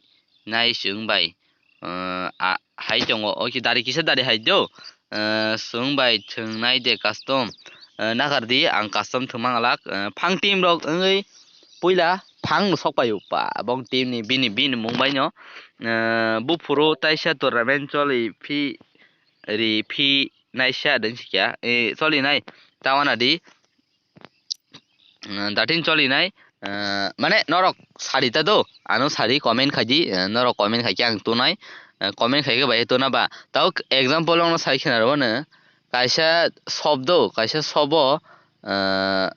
nai chwng bai. Eh, a, hai tongo. Oke, dari kisa dari hai do. Eh, chwng bai thwng nai de custom. Eh, nakar di, ang custom thwng mangalak. Eh, phang team rok wngwi puila phang no sok paio pa. Bong team ni bini, bini mung bai no. Eh, buphuru taisa tournament choli phi ri phi naisa den sikya. Eh, choli nai. Tawana di. Mm, datin choli nai, eh, mane norok sadi ta do, ano sadi comment khai di, eh, norok comment khai khe ang tunai, eh, comment khai khe bai tuna ba. Tao example ongno sai khna rwno, kaisa sob do, kaisa sobo, eh,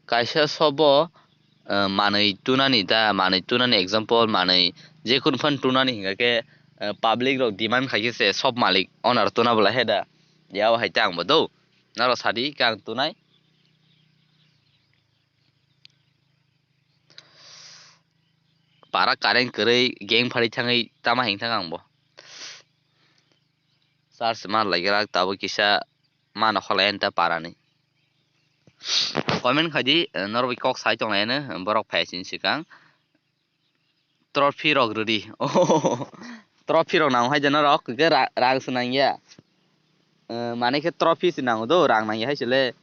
kaisa sobo, eh, manwi tunani da, manwi tunani example manwi, je kun phan tunani hinga khe, eh, public rok demand khai khe se sob malik owner tuna bwla he da. Yao hai ta ang bo do, norok sadi khe ang tunai. Para current kwrwi gang phari thangwi tama hing thang ang bo. Charge ma lai rak tabuk kisa ma nokholai anta parani. Comment khai di, eh, norok kok sai tonglai ano, borok phai sini sikang. Trophy rok rwdi. Trophy rok nang hai jana rok, ke ra-, rang se nang ya. Eh, mane khe trophy se nango do, rang nang ya hai se le.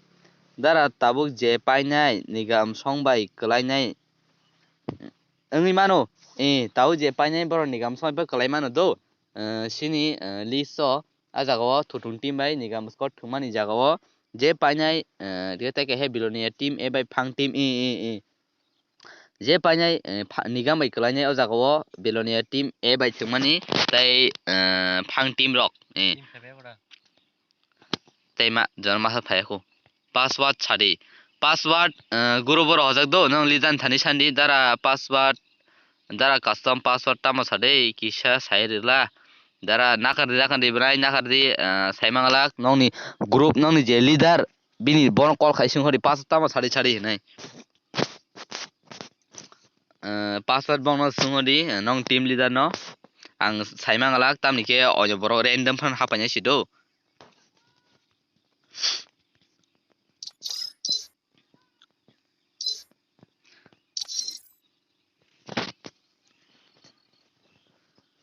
Dara tabuk je painai, nigam song bai kwlainai. Wngwi mano, eh, tabuk je painai borok nigam song bai kwlai mano do. Eh, sini, eh, list o, a jaga o thuthung team bai nigam squad thwngmani jaga o je painai, eh, tei khe he Belonia team, eh, bai phang team, eh, eh, eh. Je painai, eh, pha-, nigam bai kwlainai o jaga o Belonia team A bai thwngmani tei, eh, phang team rok, eh. Tei ma, jora masa phai kho. Password sadi. Password, eh, guru boro hojak do, nang lidan thani sandi dara password, Dara custom password tamo sa de, kisa sai rwla. Dara nakar di, nakar di, bwrai nakar di, ah, sai manglak, nokni group, nokni je leader, bini bono call khai sung hori, password tamo sadi sadi hinai. Ah, password bongno sung hori, ah, nong team leader no. Ang sai manglak, tamni khe oyo borok random phan hapainai si do.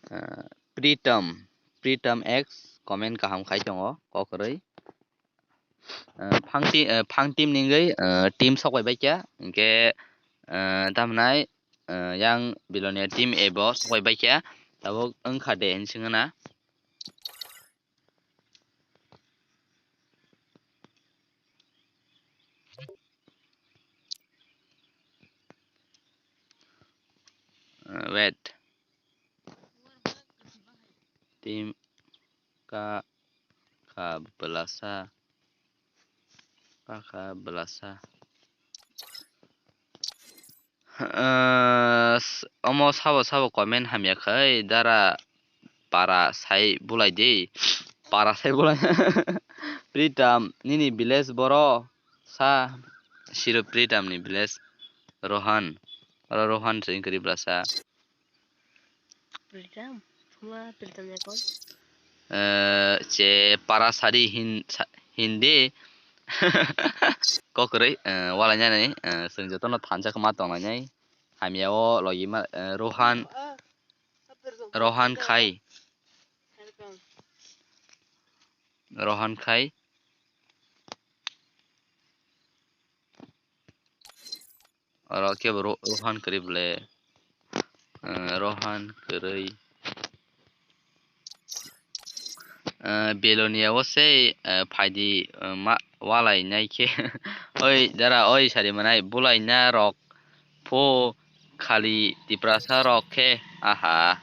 Ah, Pritam, Pritam X comment kaham khai tongo, kokroi. Ah, phang ti-, ah, phang team ningwi, ah, team sok bai baikha, hinkhe, ah, tamhnai, ah, yang Bilonia team ebo sok bai baikha, tabuk wngkha de hinwi swngna. Uh, wait. Team ka, ka belasa. Ka, ka belasa. Eh, s-, omo sabo sabo comment hamya khai, dara para sai bulai di. Para sai bulai. Pritam, nini village boro sa siro Pritam ni village Rohan. Oro Rohan se wngkha Tiprasa. Pritam, thuma Pritam ya kon. Eh, che para sari hin-, sa-, hindi. Kokroi, eh, wala nyani, eh, sung jotono thansa kma tongna nyai. Hamya o logi ma, eh, Rohan, Rohan Khai. Rohan Khai. Oro kebo ro-, Rohan kwrwi ble. Eh, Rohan kwrwi. Eh, Belonia o sei, eh, phaidi, eh, ma-, walai nai khe. Oi, dara, oi, sari manai, bulai na rok pho khali Tiprasa rok khe. Aha.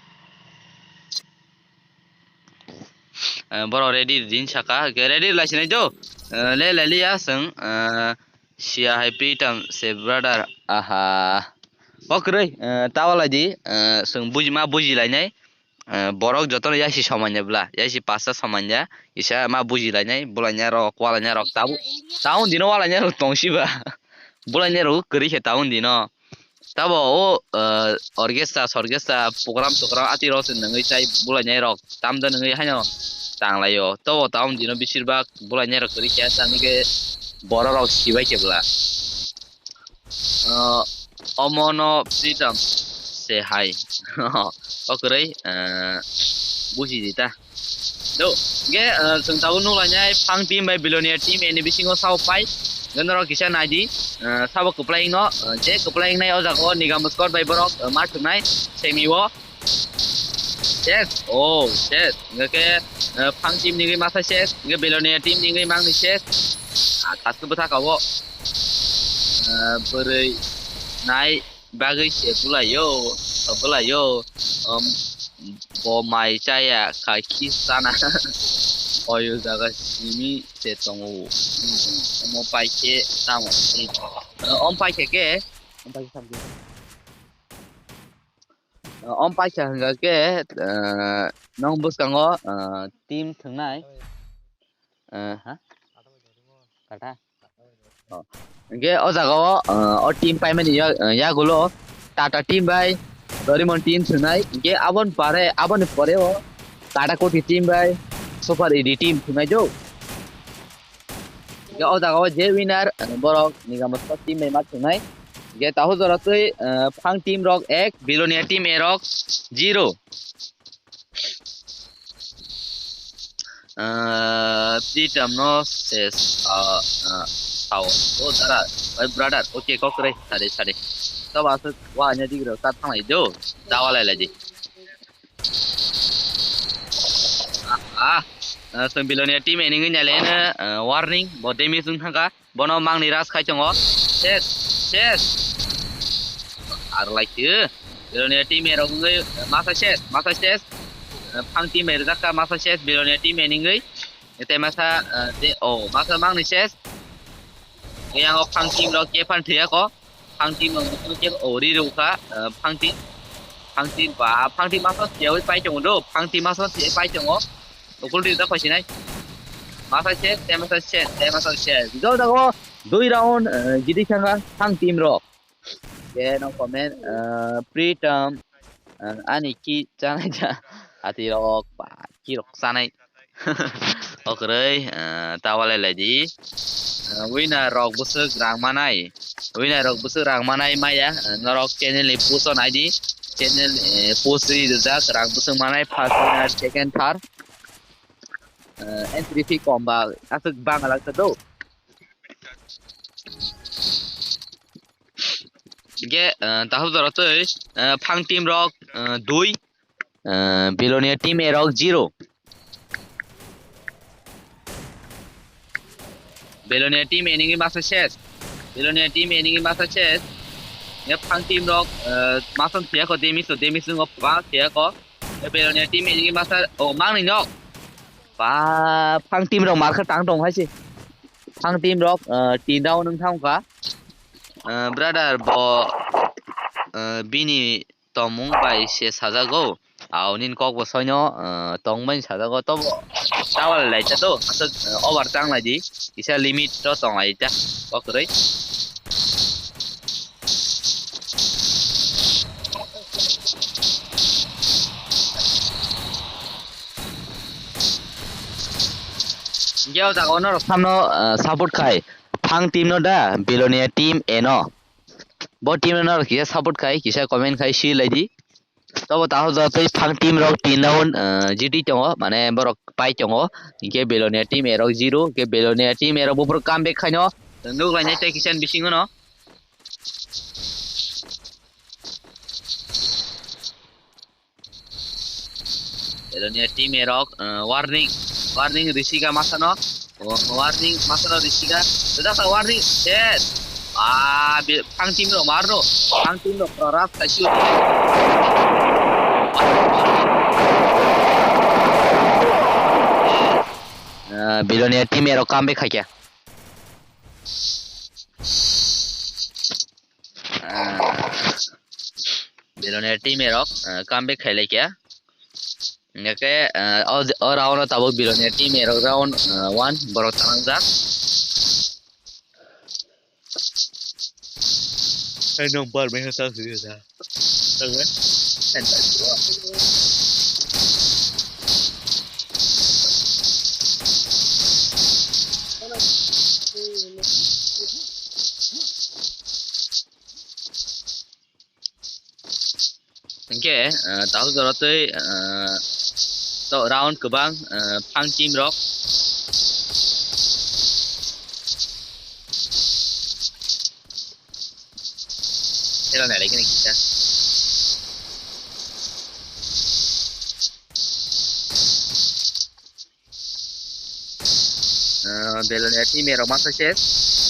Eh, borok ready din saka, ke ready lai sinai do. Eh, le le liya seng, eh, sia hai Pritam se brother. Aha. Kokroi, eh, tawa lai di, eh, seng buji ma buji lai nai. Eh, borok jotono yasi somanya bla, yasi pasta somanya, isa ma buji lai nai, bulai nya rok, walai nya rok, tabu. Taun dino walai nya rok tong siba. Bulai nya rok kwrwi khe taun dino. Tabo o, eh, orchestra, sorchestra, program, togram, ati rok se nungwi chai bulai nai rok. Tam da nungwi haino tang lai o. Tabo taun dino bisir bak bulai nai rok kwrwi khe, tani khe borok rok sibai khe bla. Eh, omo no Pritam se hai. O kwrwi, eh, buji di ta. Do, ge, eh, chwng tabuk nuk lainai phang team bai Belonia team A ni bisingo sao pai. Ge norok kisa nai di, eh, sabo kwplai wngno, eh, je kwplai wngnai o jaga o Nigam squad bai borok, eh, ma thwngnai semi o. Ses, oh, ses. Hingke, eh, phang team ni wngwi masa ses, hingke Belonia team ni wngwi mangni ses. Ah, taskhe bwthaka o, eh, bwrwi nai. Bagwi se bwlaio, bwlaio, um, bo mai chaya kha khi sana. Oyo jaga simi se tongo. Omo pai khe tamo. Om pai khe ke, om pai khe samdi. Om pai khe hwnga ke, eh, nong bwskango, eh, team thwngnai. Eh, ha? Kata? Oh. Hingke o jaga o, eh, o team paimani ya-, eh, yagulo Tata team bai Doraemon team thwngnai. Hingke aboni pare, aboni pore o Tata Koti team bai Super E D team thwngnai jo. Hingke o jaga o je winner, eh, borok Nigam squad team bai ma thwngnai. Hingke tahu jora twi, eh, phang team rok ek, Belonia team A rok zero. Ah, Pritam no se, ah, ah, sao. O dara, oi brother, okay, kok re, sade, sade. Tabo aswk wa anya digro, ta thanglai do, dawa lai lai di. Ah, ah, ah, so Belonia team A ni wngya le, ah, warning, bo damage wng thangka. Bono mangni ras khai tongo. Ses, ses. Ar lai khe. Belonia team A rok wngwi masa ses, masa ses. Phang team A rijak kha masa ses, Belonia team A ni wngwi. Tei masa, eh, de, oh, masa mangni ses. Yang o phang team rok khe phan thwiya kho. Phang team rok khe, oh, ri rw kha, eh, phang team. Phangti ba, phangti masa siyawi pai tongo do, phangti masa siyawi pai tongo. Ukul ri da khoi sinai. Masa se, te masa se, te masa se. Jol dago, dui round, eh, jidi sanga, phang team rok. Ke no comment, eh, Pritam, eh, ani ki chanai ja, ati rok, ba, ki rok chanai. Okroi, eh, tawalai lai di. Eh, winner rok bwswk rang manai. Winner rok bwswk rang manai maya. Eh, norok channel ni post o nai di. Channel, eh, post ri rijak rang bwswk manai first winner, second, third. Eh, entry fee kom ba aswk bang alak do. Ge, eh, tahap jora twi, eh, phang team rok, eh, dui. Eh, Belonia team A rok zero. Belonia team A ningwi masa ses. Belonia team A ningwi masa ses. Ya phang team rok, eh, masam siya ko demis to demis ngo pa siya ko. Ya Belonia team A ningwi masa, oh, mang ni nok. Pa phang team rok marka tang tong hai se. Phang team rok, eh, tin round nung thang ka. Eh, brother bo, eh, bini tongmung bai se sajago. Au nini kok bo soino, eh, tongmani sajago tobo. Tawal lai ta do, aswk, eh, over chang lai di. Kisa limit to tong lai ta. Kok rwi. Hinkhe o jaga o norok samno, eh, support khai. Phang team no da, Belonia team A no. Bo team no norok kisa support khai, kisa comment khai, si lai di. Tobo taho jotoi phang team rok tin round, eh, jiti tongo, mane borok pai tongo. Hinkhe Belonia team A rok zero, hinkhe Belonia team A rok buphuru comeback khaino. Nuk lainai tei kisa bisingo no. Belonia team A rok, eh, warning, warning risiga masano. Oh, warning masano risiga. Sudah sa warning. Yes. Ah, bi-, phang team rok marno. Phang team rok pro ras kaisi. Eh, Belonia team A rok comeback khaikya. Ah, Belonia team A rok, ah, comeback khai laikya. Hingke, ah, o, o round o tabuk Belonia team A rok round, ah, one borok tangjak. Hai nong bar mai ha ta sui ha. Hingke, ah, tahuk jora tei, ah, to round kwbang, ah, phang team rok. Hela nai lai kene kisa. Ah, Belonia team erok masa ses.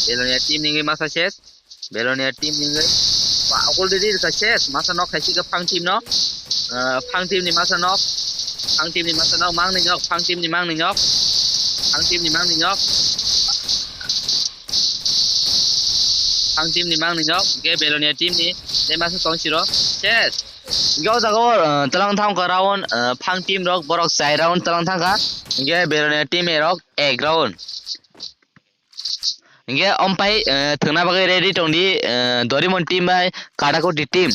Belonia team ningwi masa ses. Belonia team ningwi. Ba, okol didi rwkha ses. Masa nok khaisi khe phang team no. Ah, phang team ni masa nok. Phang team ni masa nok. Mang ni nok. Phang team ni mang ni nok. Phang team ni mang ni nok. Phang team ni mang ni nok, hingke Belonia team ni tei masa tong siro. Ses. Hingke o jaga o, ah, talang thang kha round, ah, phang team rok borok chai round talang thang kha. Hingke Belonia team erok ek round. Hingke ompai, ah, thwngna bagwi ready tong di, ah, Dorimon team bai Katakuti team.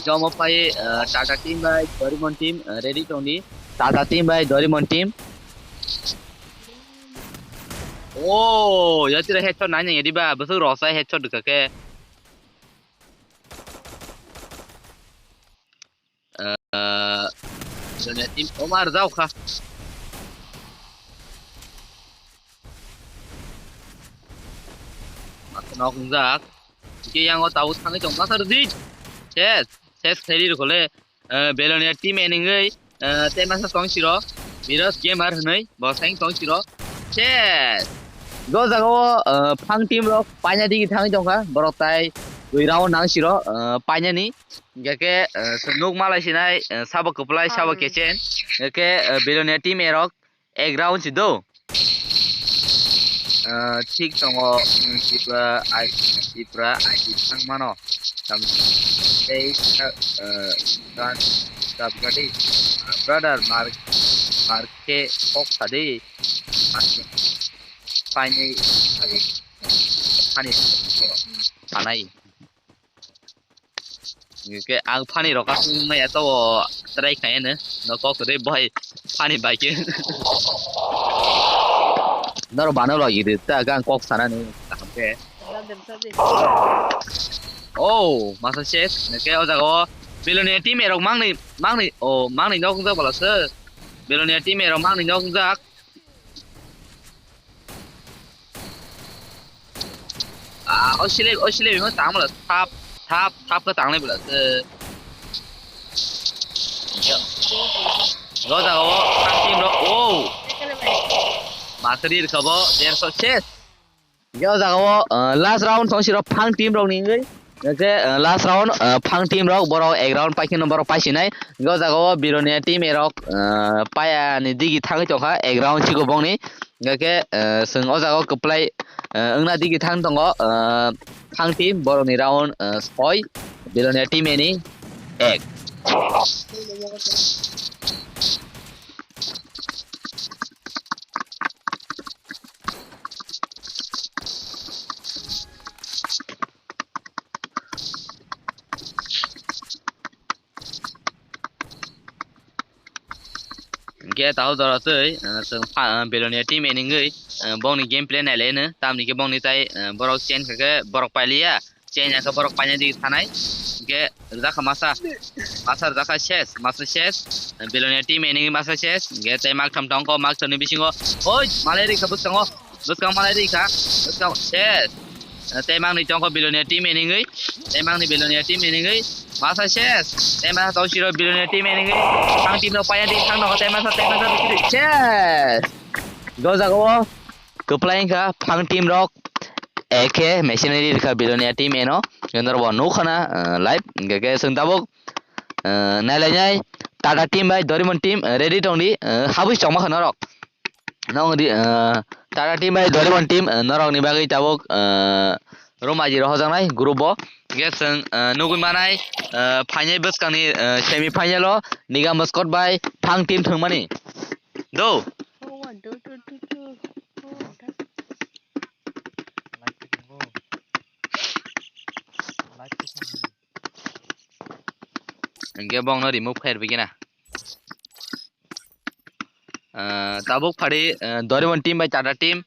Jomo pai, eh, Tata team bai Dorimon team, eh, ready tong di. Tata team bai Dorimon team. Oh, yatira headshot nai nang yadi ba, bwswk rosai headshot dikha khe. Eh, Belonia team, oh, mar jao kha. Masa nok wngjak. Hingke yang o tabuk thangwi tong masa rwdi. Ses, ses khairi rwkho le. eh, Belonia team A ni wngwi, eh, tei masa tong siro, Virus Gamer hwnwi, bo seng tong siro. Ses! Go jaga o, eh, phang team rok paina digi thangwi tongkha, borok tai dui round nang siro, eh, painani. Hingke ke, eh, se nuk malai sinai, eh, sabo kwplai, sabo kechen. Hingke ke, eh, Belonia team A rok ek round si do. Ah, thik tongo, mm, Tipra, ai, Tipra, ai, thang mano. Tam, tei, ah, kan, tabgadi, brother, mar, mar ke, kok sadi, paini, ani, anai. Hingke ang phani rok aswk wngmaya to o try khaiyano, no kok kwrwi bohai phani bai khe. Norok bano logi de ta, ang kok sanani kaham khe. Oh, masa ses, hingke o jaga o Belonia team A rok mangni, mangni, oh, mangni nok wngjak bala se. Belonia team A rok mangni nok wngjak. Ah, o sile, o sile bima tang bala thap, thap, thap khe tang lai bala se. Yo. Go jaga o, thang team rok, oh. Masri rwkha bo, derso ses. Yo jaga o, ah, last round song siro phang team rok ni wngwi. Hingke, ah, last round, ah, phang team rok, borok ek round pai kheno borok pai sinai. Hingke o jaga o Belonia team A rok, ah, paya ni digi thangwi tongkha, ek round chiko bongni. Hingke, ah, chwng o jaga o kwplai, ah, wngna digi thang tongo, ah, phang team, borok ni round, ah, soi, Belonia team A ni ek. Hingke tao jora twi, ah, chwng pha-, ah, Belonia team A ni wngwi, ah, bongni gameplay nailaino, tamni khe bongni tai, ah, borok change kha khe borok pailiya, change kha khe borok paina digi thanai, hingke rijak kha masa, masa rijak kha ses, masa ses, ah, Belonia team A ni wngwi masa ses, hingke tei maktham tongkho, maktham ni bisingo, oi, malai rikha bwskango, bwskang malai rikha, bwskang ses. Tei mangni tongkho Belonia team A ni wngwi. Tei mangni Belonia team A ni wngwi. Masa ses. Tei masa tong siro Belonia team A ni wngwi. Phang team rok paina di thang nokho tei masa tei masa ses. Go jaga o. Kwplai wngkha phang team rok. Eke machinery rikha Belonia team A no. Norok bo nukha na, eh, live. Hingke ke chwng tabuk, eh, nailainai Tata team bai Dorimon team, eh, ready tongdi. Eh, habwi chongma kha norok. Nong di, eh, Tata team bai Dorimon team, eh, norok ni bagwi tabuk, eh, room aji rohojaknai group o. Hingke chwng, eh, nugwi manai, eh, phainai bwskangni, eh, semi final o Nigam Scott bai Phang team thwngmani. Do. Hingke bongno remove khairwi gina. Ah, tabuk phari, ah, Dorimon team bai Tata team.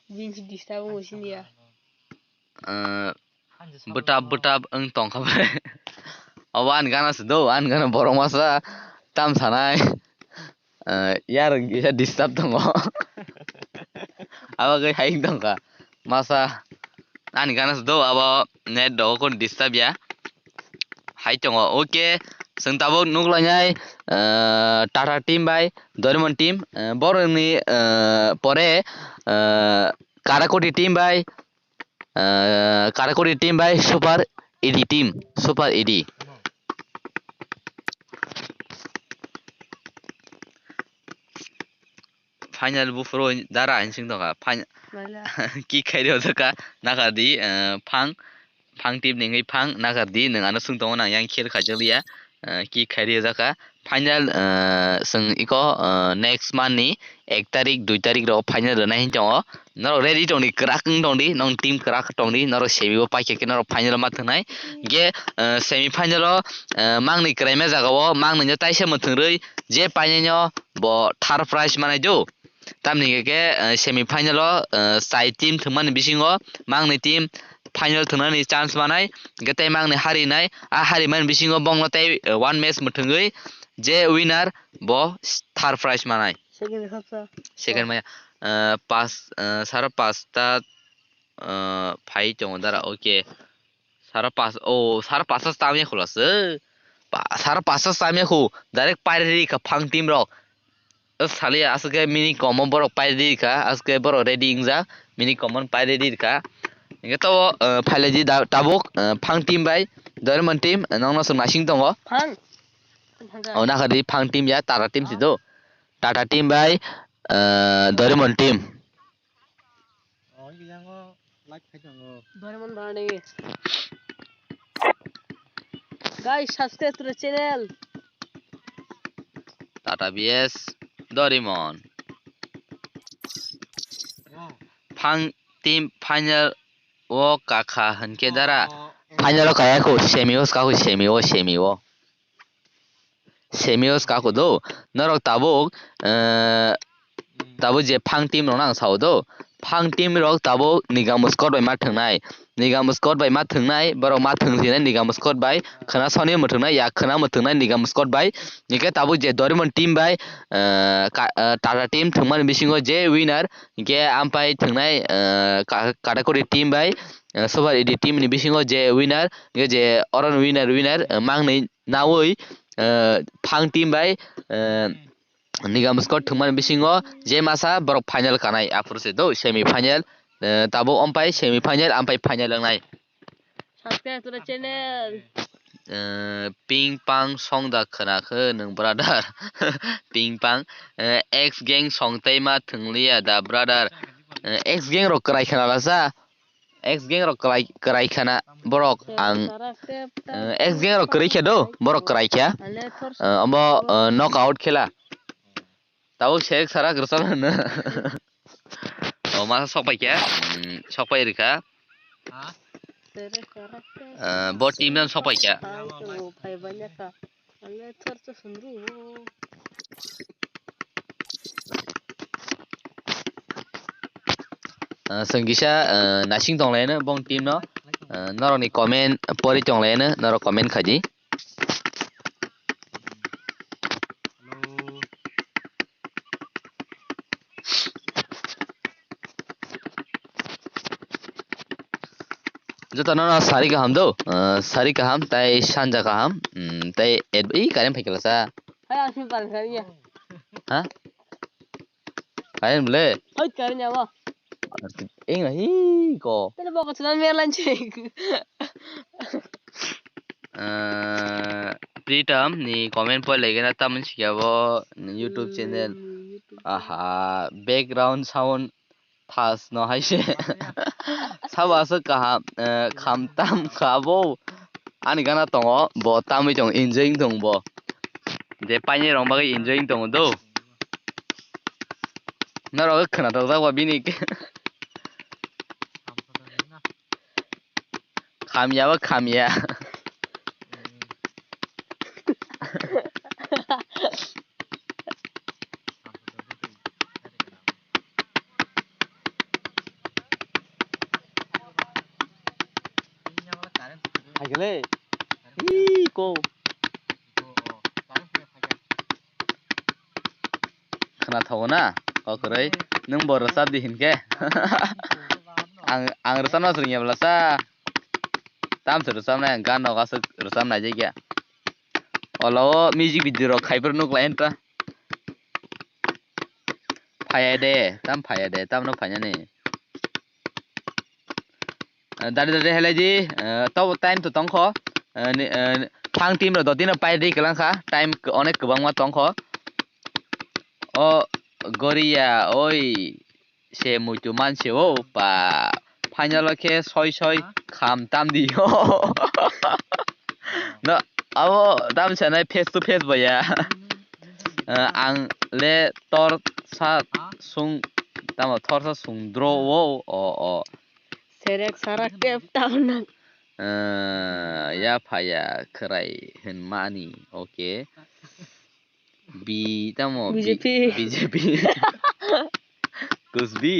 Jeans disturb wngwi sini ya. Ah, bwtap bwtap wng tongkha bai. Obo ani gana se do, ani gana borok masa tam sanai. Eh, yar kisa disturb tongo. Abo khe hai tongkha. Masa ani gana se do abo net rogo kon disturb ya. Hai tongo. Okay, chwng tabuk nuklainai, eh, Tata team bai Dorimon team, eh, borokni, eh, pore, eh, Karakoti team bai, Ah, Karakuri team bai Super E D team, Super E D. Final buphuru dara hinsing tongkha. Final kick khairi ojaka nakadi, ah, Phang, Phang team ningwi Phang nakadi, nwng ano swng tongo nang yang khel khaijakliya, ah, kick khairi ojaka. Final, ah, chwng iko, ah, next month ni ek tarik, dui tarik rok final rwnai hinwi tongo. Norok ready tongdi, kwrak wng tongdi, nong team kwrak tongdi, norok semi o paikha khe norok final o ma thwngnai. Hingkhe, ah, semi final o, ah, mangni kwraima jaga o, mangni no taisa mwthwng rwi je painai no bo third prize manai do. Tamni hingkhe, ah, semi final o, ah, chai team thwngmani bisingo mangni team final thwngnani chance manai. Hingkhe tei mangni harinai, a harimani bisingo bongno tei, ah, one match mwthwngwi je winner bo third prize manai. Second maya. Ah, pas, ah, sara pasta, ah, phai tongo dara. Okay. Sara pas, oh, sara pasta tamya khula se. Pa, sara pasta tamya khu. Direct pairi rikha phang team rok. O sali aswk khe mini komo borok pairi rikha. Aswk khe borok ready wngjak. Mini komo pairi rikha. Hingke to, ah, phailai di da, tabuk, ah, phang team bai Doraemon team, ah, nokno swng naising tongo. Phang. Oh, nakha di phang team ya, Tata team si do. Tata team bai, ah, Doraemon team. Doraemon bana nini. Guys, subscribe to the channel. Tata B S Doraemon. Phang team final o kakha hinkhe dara. Final o kaya khu, semi o ska khu, semi o, semi o. Semi o ska khu do. Norok tabuk, eh, tabuk je phang team rok nang sao do. Phang team rok tabuk Nigam Scott bai ma thwngnai. Nigam Scott bai ma thwngnai, borok ma thwng sinai Nigam Scott bai. Khwna soni mwthwngnai, ya khwna mwthwngnai Nigam Scott bai. Hingke tabuk je Doraemon team bai, eh, ka-, eh, Tata team thwngmani bisingo je winner, hingke ampai thwngnai, eh, ka-, Katakuri team bai, eh, Super Edi team ni bisingo je winner, hingke je oron winner, winner, eh, mangnwi naui, eh, phang team bai, eh, Nigam Scott thwngmani bisingo je masa borok final kanai, aphuru se do semi final, eh, tabuk ampai semi final, ampai final wngnai. Subscribe to the channel. Eh, ping pang song da khwna khe nwng brother. Ping pang, eh, X gang song tei ma thwngliya da brother. Eh, X gang rok kwrai khwna lasa. X gang rok kwrai, kwrai khwna borok ang, eh, X gang rok kwrwi khe do, borok kwrai khe. Eh, omo, eh, knockout khela. Tabuk sek sarak rwchapna hwnwi. O, masa sokpai kha. Mm, sokpai rwkha. Ah, bo team no sokpai kha. Ah, chwng kisa, ah, naising tonglaino bong team no. Ah, norokni comment pori tonglaino, norok comment khaidi. Hello. Jotono no sari kaham do, ah, sari kaham tai sanja kaham, mm, tai ed-, ih, current phaikhe lasa. Hai, asli current kariya. Ha? Current bole? Hai, current ya, bo. Eng hi ko. Tele boko chuna melan che. Eh, Pritam ni comment poi lagi na tamni sikya bo ni YouTube channel. Hmm, YouTube channel. Aha, background sound thas no hai se. Sabo aswk kaham, eh, kham tam kha bo. Ani gana tongo, bo tamwi tong, enjoying tong bo. Je paini rong bagwi enjoying tongo do. Norok khwnathok jak ba bini. Khamya ba khamya. Haikele. Ih, ko. Khwna thogo na, kok kwrwi. Nwng bo rwchap di hinkhe. Ang, ang rwchapna swrwngya bwlasa. Tamswk rwchapnai, ang gan rok aswk rwchap naijak ya. Olo o music video rok khaiphuru nuklai entra. Phaiya de, tam phaiya de, tamno phainani. Eh, dare dare helai di, eh, to time to tongkho. Eh, ni, eh, phang team rok dotino pai di kwlangkha, time k-, onek kwbangma tongkho. O Goria, oi, se muitu manse o pa, final o khe soi soi kham tam di o. No, abo tam sanai face to face boya. Eh, ang le tor sa sung, tamo thor sa sung dro o, o, o. Serek sarak tep tau nang. Eh, ya phaya khwrai hwnmani, okay. B tamo B J P. B J P. Kusbi.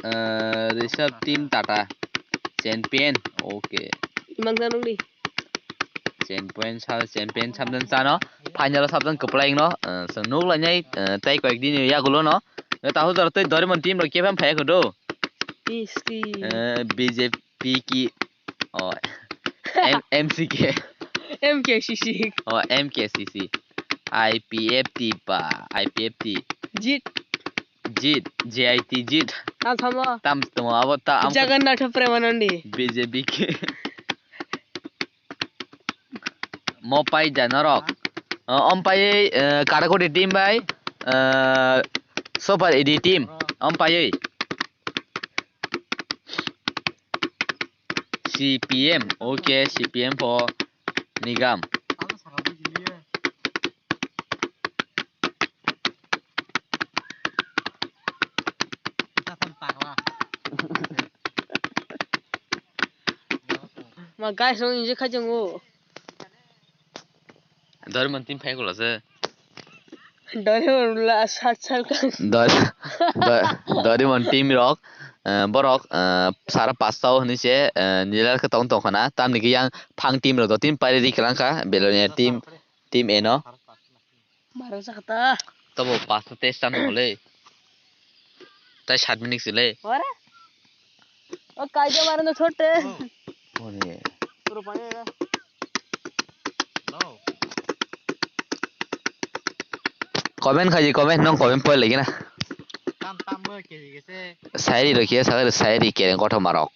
Eh, Rishabh Team Tata. Champion. Okay. Imang tanung di. Champion sa-, champion sabjang chano. Final o sabjang kwplai no. Eh, chwng nuk lainai, eh, tei koyek din yagulo no. Eh, tahu jora tei Doraemon team rok kefam phai kho do. Isti. Eh, B J P ki. Oh. M-, M C K. M K C C. Oh, M K C C. I P F T ba, I P F T. Jit. Jit, J I T jit. Tam samo. Tam tamo abo ta am Jagannatha Premanandi. B J P ki. Mo pai ja norok. O, om pai, eh, Karakoti team bai, eh, Super A D team. Om pai. C P M, okay, C P M for Nigam. Ma guys, rong injek khai chwngo. Doraemon team phai kula se. Doraemon la sat sal ka. Dor-, Dor-, Doraemon team rok, eh, borok, eh, sara pasta o hinwi se, eh, nilal khe tong tong khana. Tamni khe yang phang team rok do team pairi ri kwlang kha. Belonia team, team eno. Maro sakta. Tobo pasta test cham tong le. Tai sat minute se le. Ora. O kaija mare no chote. Ore. Comment khaji, comment, nong comment poi lagi na. Tam tam bo keji kese. Sairi rokhiya, sairi, sairi kereng kothoma rok.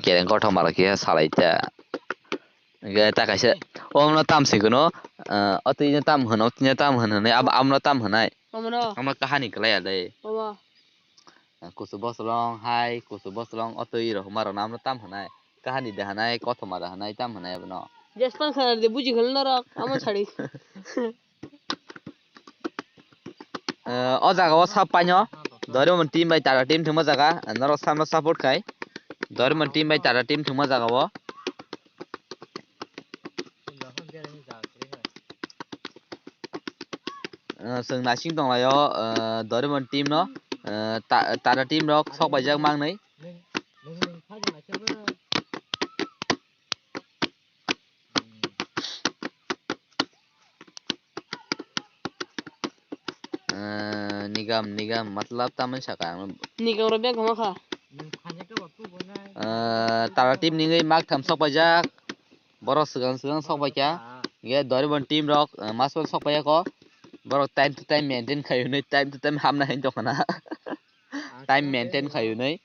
Kereng kothoma rokhiya salai ta. Ge ta kaisa. Omno tam siguno, eh, o twi no tam hwno, o twi no tam hwno, ab-, amno tam hwnai. Omno. Ama kahani kwlai ya dai. Omo. Kusu boslong hai, kusu boslong o twi rok huma rok namno tam hwnai. Kahani da hwnai, kothoma da hwnai, tam hwnai abono. Jespan khana de buji khol norok, amo sari. Eh, o jaga o sap paino. Doraemon team bai Tata team thwngma jaga. Norok samno support khai. Doraemon team bai Tata team thwngma jaga o. Eh, chwng naising tonglaio, eh, Doraemon team no, eh, ta-, Tata team rok sok paijak mangnwi. Eh, Nigam, Nigam, matlab tamani saka ang. Nigam rok beng kama kha. Eh, Tata team ningwi mak tham sok paijak. Borok swkang swkang sok paikha. Ge Doraemon team rok, eh, mas mas sok paiyako. Borok time to time maintain khai hwnwi, time to time hamna hin tongkhana. Time maintain khai hwnwi.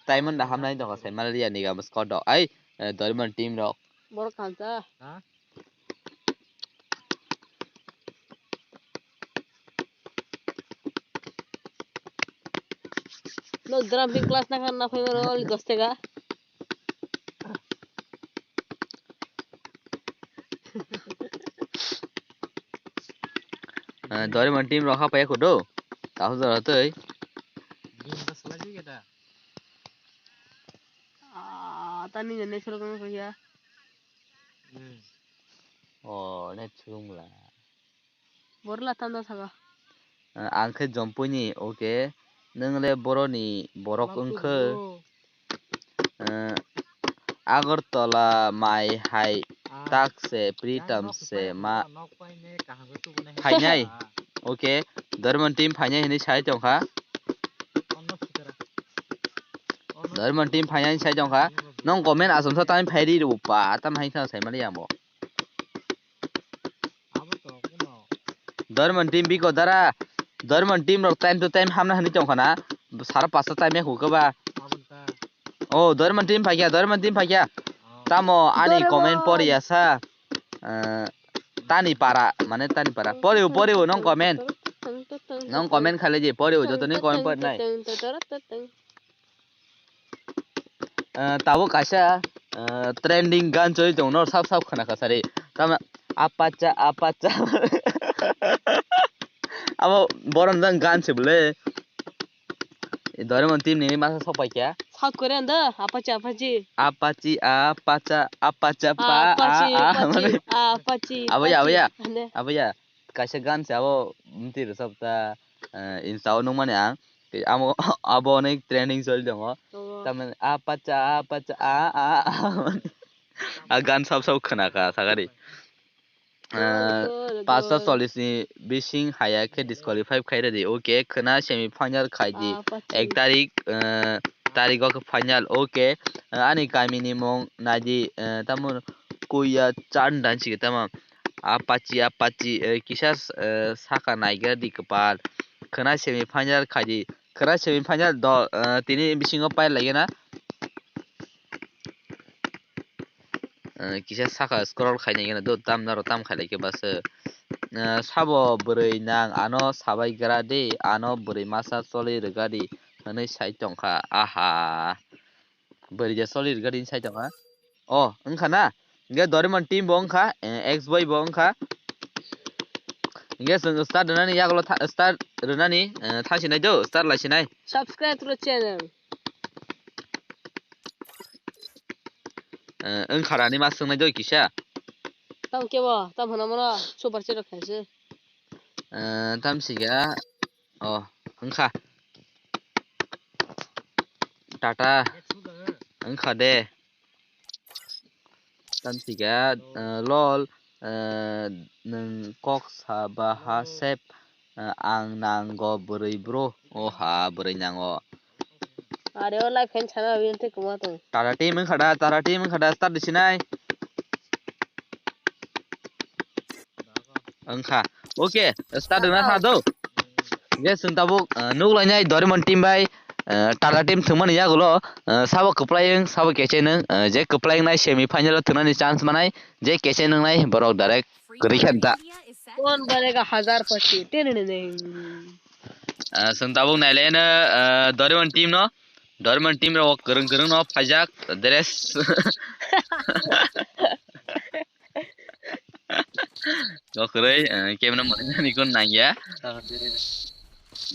Time wngda hamna hin tongkha sai malaria Nigam squad rok. Ai, eh, Doraemon team rok. Borok khamsa. No driving class na khan na phai maro only dos taka. Eh, Doraemon team rok hapaiya kho do. Tahu jora tei. Ah, tani jene sero kang kaya. Oh, ne chungla. Borla tanda saka. Eh, ang khe Jompuini, okay. Nwng le boroni borok wngkhe. Eh, Agartala mai hai tak se Pritam se ma phainai. Okay, Doraemon team phainai hinwi sai tongkha. Doraemon team phainai sai tongkha. Nong comment asomsa tamni phairi rw pa, tam hai kha sai mali ang bo. Doraemon team biko dara. Doraemon team rok time to time hamna hinwi tongkha na. Sara pasta time ya hukhe ba. Oh, Doraemon team phaikya, Doraemon team phaikya. Tamo ani comment pori ya sa. Eh, tani para, mane tani para. Poriu, poriu nong comment. Nong comment khale je poriu, jotoni comment pori nai. Eh, tabuk kaisa, eh, trending gan choli tong no sab sab khana kasari. Tama apacha apacha. Abo borom jang gan se bole. Doraemon team ni masa sok pai kya? South Korean da, apachi apachi. Apachi apacha apacha pa a a. Apachi, apachi, apachi. Abo ya, abo ya. Abo ya. Kaisa gan se abo mti rosok ta, eh, insta o nung mani ang. Amo abo onek trending choli tongo. Tamani apacha apacha a a a. A gan sab sab khna kha, sakari. Ah, pasta chollish ni bising haya khe disqualify khai radi. Okay, khna semi final khai di. Ek tarik, ah, tarik o khe final. Okay, ah, ani kami ni mung nai di, ah, tamo kuya chan dan si tamo. Apachi, apachi, eh, kisa, eh, saka nai gra di kwpal. Khna semi final khai di. Khna semi final do, eh, tini bisingo pai lai na. Eh, kisa saka scroll khai nai gana do tam naro tam khai lai khe bas, eh, sabo bwrwi nang ano sabai gra di, ano bwrwi masa choli rwga di hwnwi sai tongkha. Aha. Bwrwi de choli rwga di sai tongkha. Oh, wngkha na? Hingke Doraemon team bo wngkha, eh, X boy bo wngkha. Hingke chwng start rwnani yagulo tha-, start rwnani, eh, thangsinai do, start laisinai. Subscribe to the channel. Eh, wngkha rani ma swngnai do kisa. Tam kebo, tam hwnamano super chat rok khaise. Eh, tam siga, oh, wngkha. Tata, wngkha de. Tam siga, eh, lol, eh, nwng kok sabaha sep, eh, ang nango bwrwi bro. Oha, bwrwi nango. Are o live khain sana abin te kuma tong. Tata team wngkha da, Tata team wngkha da, start di sinai. Wngkha. Okay, start wngna kha do. Yes, wng tabuk, uh, nuk lainai Doraemon team bai, uh, Tata team thwngmani yagulo, uh, sabo kwplai wng, sabo keche nwng, uh, je kwplai wngnai semi final o thwngnani chance manai, je keche nwngnai borok direct kwrwi khe da. Kon barega hazar pachi. Teneneneng. Ah, chwng tabuk nailaino, ah, Doraemon team no. Doraemon team rok kwrwng kwrwng no phaijak dress. Go kwrwi, ah, camera mani kun nangya.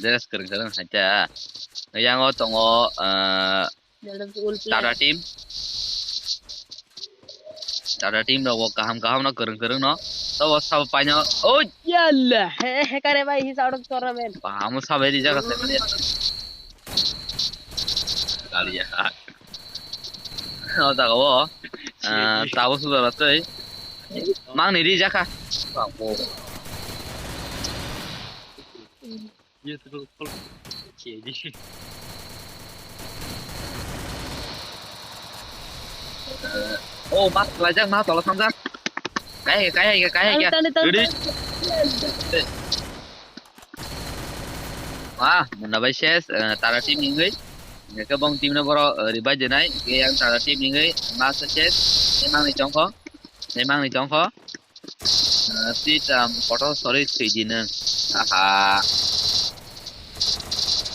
Dress kwrwng kwrwng haita. Yang o tongo, ah, Tata team. Tata team rok bo kaham kaham no kwrwng kwrwng no. Tobo sabo paino. Oh, yalla. He, he, kare bai, hi sa tournament. Bahamo sabai rijak se mani. Kaliya. O jaga o. Ah, tabo sudara tei. Mangni rijak kha. Bangbo. Oh, mas laijak ma tola thangjak. Kai, kai, kai, kai, kai. Tani, tani, tani, ready? Tani. Wah, muna bai ses, eh, Tata team hingwi. Hingke bong team no boro, eh, revive denai. Hingke yang Tata team hingwi, mas ses, nemang ni chongkho. Nemang ni chongkho. Ah, si tam kotor sori thwi di nwng. Aha.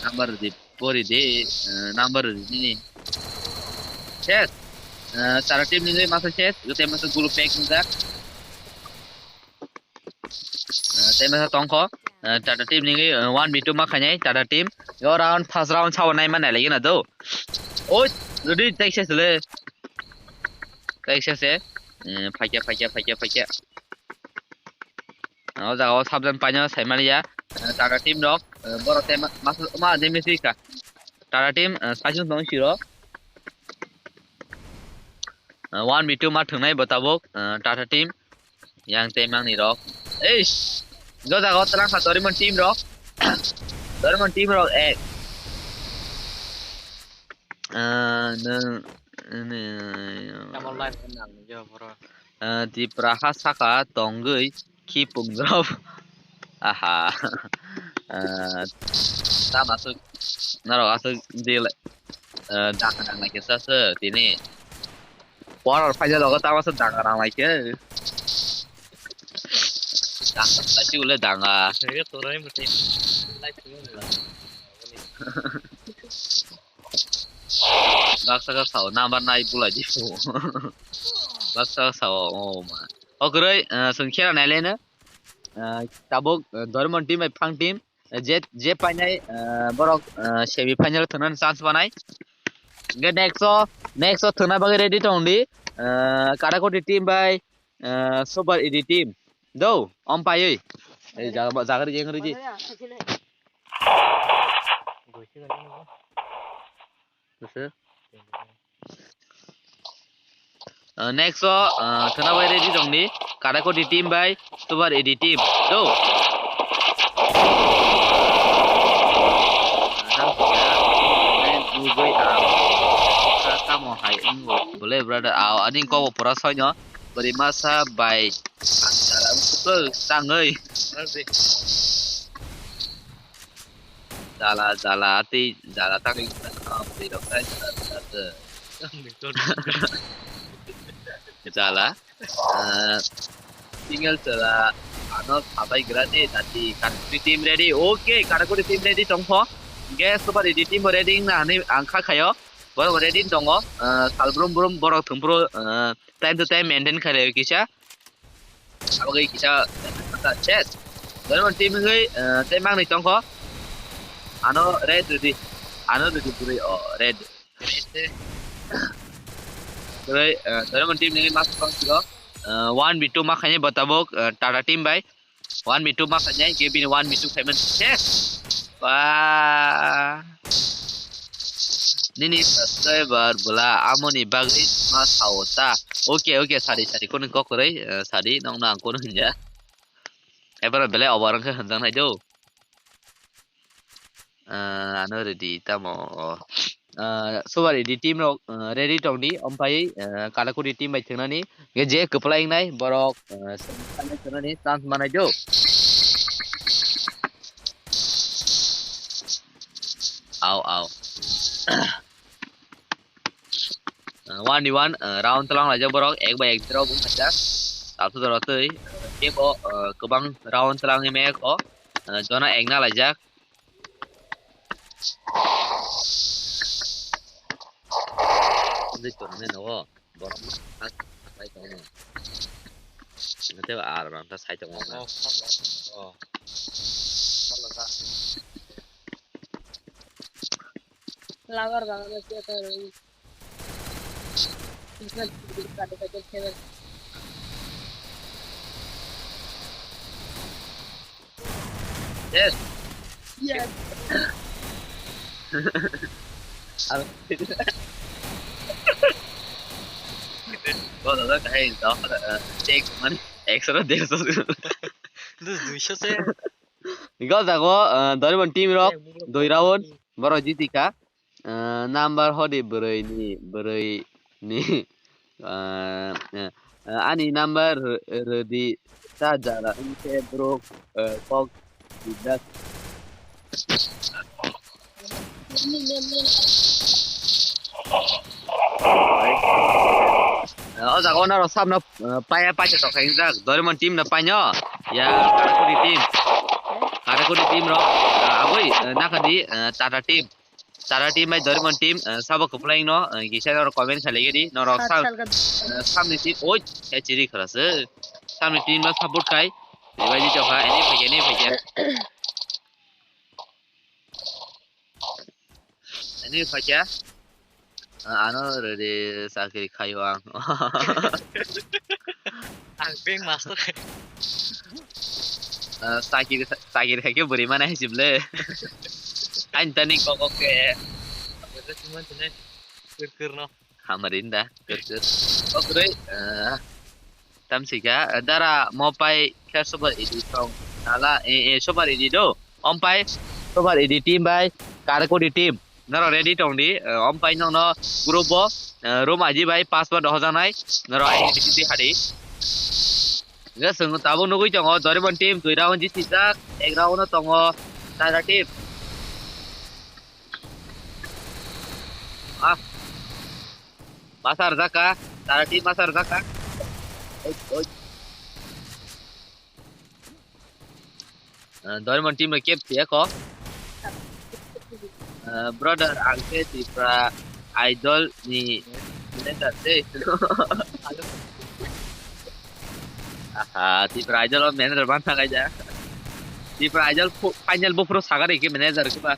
Number di pori di, ah, number di nini. Ses. Ah, Tata team ni masa ses, gote masa gulu pack nujak. Ah, tei masa tongkho. Ah, Tata team ni, ah, one v two ma khainai Tata team. Yo round, first round sawa nai ma nai lagi na do. Oi, ready, tek ses le. Tek ses e. Eh, phaikya, phaikya, phaikya, phaikya. O jaga o sabjan paino saimaliya, eh, Tata team rok, eh, borok tei ma-, mas-, ma damage rikha. Tata team, eh, saichung tong siro. Eh, one v two ma thwngnai bo tabuk, eh, Tata team. Yang tei mangni rok. Eish! O jaga o twlang kha Doraemon team rok. Doraemon team rok ek. Ah, nwng, nwng, Tamo live nang yo boro. Ah, Tipra ha saka tongwi khipung drop. Aha. Ah, tamo aswk, norok aswk dil, ah, dang nang lai khe sa se tini. Borok phaijak logo tamo aswk dang nang lai khe. Dang nang lai khe ule danga. Baksa ka sao number nai bulai di pu. Baksa ka sao, oh ma. O kwrwi, eh, chwng khela nai le no. Eh, tabuk, eh, Doraemon team bai Phang team, eh, je, je painai, eh, borok, eh, semi final thwngna chance manai. Hingke next o, next o thwngna bagwi ready tong di. Eh, Katakoti team bai, eh, Super Edi team. Do, om paiwi. Ei jaga, jaga ri jeng ri ji. Bwswk. Uh, next o, uh, thwna bai ready tongdi. Karakoti team bai Super A D team. Go. Tamo hai wngbo bole brother, aw, ani kok bo pura soino. Bwrwi masa bai tangwi. Jala, jala, tei jala tangwi. Tei rok tai jala, jala, jala. Jala. Ah, single jala. Ano sabai gra de, dati Karakoti team ready. Okay, Karakoti team ready tongpho. Guys, Super A D team bo ready na hinwi ang kha khayo. Borok ready tongo. Ah, sal brum brum borok thwng phuru, ah, time to time maintain khailai kisa. Abagwi kisa chat. Doremon team wngwi, ah, tei mangnwi tongkho. Ano red rwdi. Ano rwdi bwrwi o red. Bwrwi, ah, Doremon team wngwi mas tongkho. Ah, one v two ma khainai bo tabuk, ah, Tata team bai. One v two ma khainai, khe bini one v two khaimani. Yes. Ba. Nini subscriber bwla amoni bagwi ma sao ta. Okay, okay, sadi, sadi, kono kok kwrwi, eh, sadi, nokno ang kono hwnja. Ebaro belai over wngkha hwnjaknai do. Ah, ano ready tamo. Ah, Super A D team rok, ah, ready tongdi, ompai, ah, Karakoti team bai thwngnani. Ge je kwplai wngnai borok, ah, thwngnani chance manai do. Aw, aw. Ah, one v one, ah, round tlang laijak borok, ek bai ek draw bung khaijak. Taso jora twi, tebo, ah, kwbang round tlang eme ko, ah, jona ek na laijak. Tei tongnai nogo, borok ma sai tongo. Tei ar ranta sai tongo. Oh, oh. Lagar bagan se ta roi. Yes. Yes. Ar-, Go, go, go, kahai, go, eh, check, mane, ekso na derso. Dos, duisho se. Go, jago, eh, Doremon team rok, doi round, borok jiti kha. Ah, number hodi bwrwi ni, bwrwi ni. Ah, eh, eh, ani number rw-, rwdi ta jala wngkhe borok, eh, kok rijak. Eh, o jaga o norok sabno, eh, paya paisa tok khaijak Doremon team no paino ya Karakoti team, Karakoti team rok, eh, aboi, eh, nakhadi, eh, Tata team. Tata team bai Doremon team, eh, sabo kwplai no, eh, kisa norok comment khalai di, norok sam, eh, samni team, oi, ya chiri khala se. Samni team no support khai, revive di tokha, ini phaikya, ini phaikya. Ini phaikya. Eh, ano rede sakri khayo ang. Ang bank master. Eh, sakiri, sakiri khaikhe bwrwi mana hai sible. Ani tani kok kok khe. Kir kir no. Hamarinda, kir kir. Kok rwi, eh, tamsika, eh, dara mo pai khe Super A D tong. Nala, eh, eh, Super A D do. Om pai Super A D team bai Karakoti team. Norok ready tongdi, eh, om pai nokno group o, eh, room aji bai password hojaknai, norok identity hadi. Hingke chwng tabuk nugui tongo, Doremon team dui round jisijak, ek round o tongo Tata team. Ah. Masa rwjak kha, Tata team masa rwjak kha. Oi, oi. Ah, Doremon team rok kep thwiya kho. Ah, brother, ang khe Tripura Idol ni manager se. Aha, Tripura Idol o manager man thangai ja. Tripura Idol phu-, final buphuru sagar ke manager ke ba.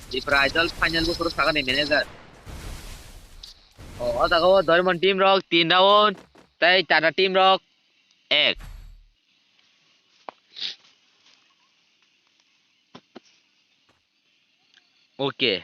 Tripura Idol final buphuru sagar ni manager. O, o jaga o Doremon team rok tin round, tei Tata team rok ek. Okay.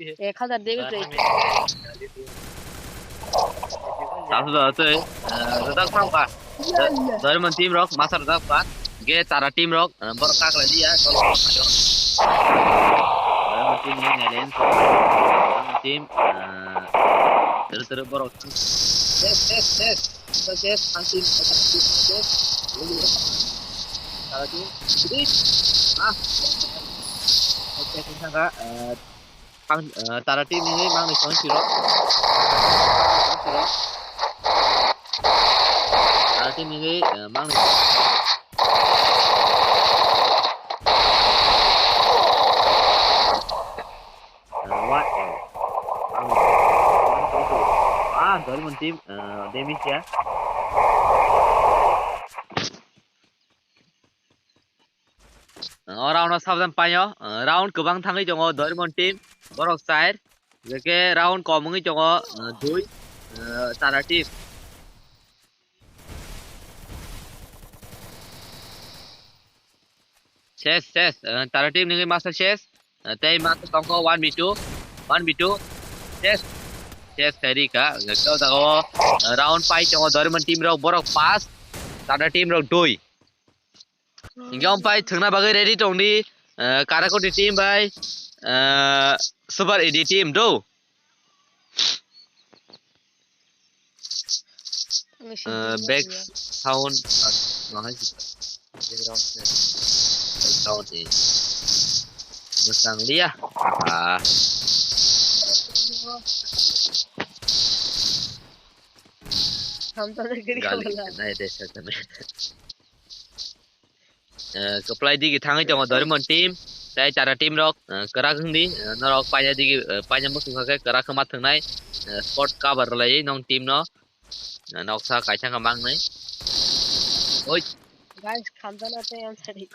Eh, khalda David Ray. Tasu da tei, eh, rwdak thang ba. Daiman team rok masa rwdak ba. Ge tara team rok, eh, borok kaklai liya, kol kol mayo. Daiman team ni nelen. Daiman team, eh, tere tere borok. Yes, yes, yes. Yes, yes, yes. Tara team. Ah. Okay, saka, eh, Ang, eh, tara team ni mangni son siro. Tara team ni, eh, mangni. Eh, what? Ang, ang, ang, ang, ang, Dorimon team, eh, damage ya. O round o sabjak paio, eh, round kwbang thangwi tongo Dorimon team, borok char, hwnkhe round kom wngwi tongo, eh, dui, eh, Tara team. Ses, ses, eh, Tara team ni masa ses, eh, tei masa tongkho one v two, one v two, ses, ses khairi kha, hwnkhe o jaga o, eh, round pai tongo Dorimon team rok, borok pass, Tara team rok dui. Hingke ompai thwngna bagwi ready tongdi, eh, Karakoti team bai, eh, Super A D team do. Eh, back sound, ah, mahai background se, background ni. Mwchang liya. Ah. Gali nai de sa tane. Eh, kwplai digi thangwi tongo Dorimon team, tei Tara team rok, eh, kwrak wngdi, eh, norok paina digi, eh, paina muchung khe kwrak khe ma thwngnai, eh, spot cover rwlaiwi nong team no, eh, noksa kaisa khe mangnai. Oi. Guys, khamjana tei ang sari.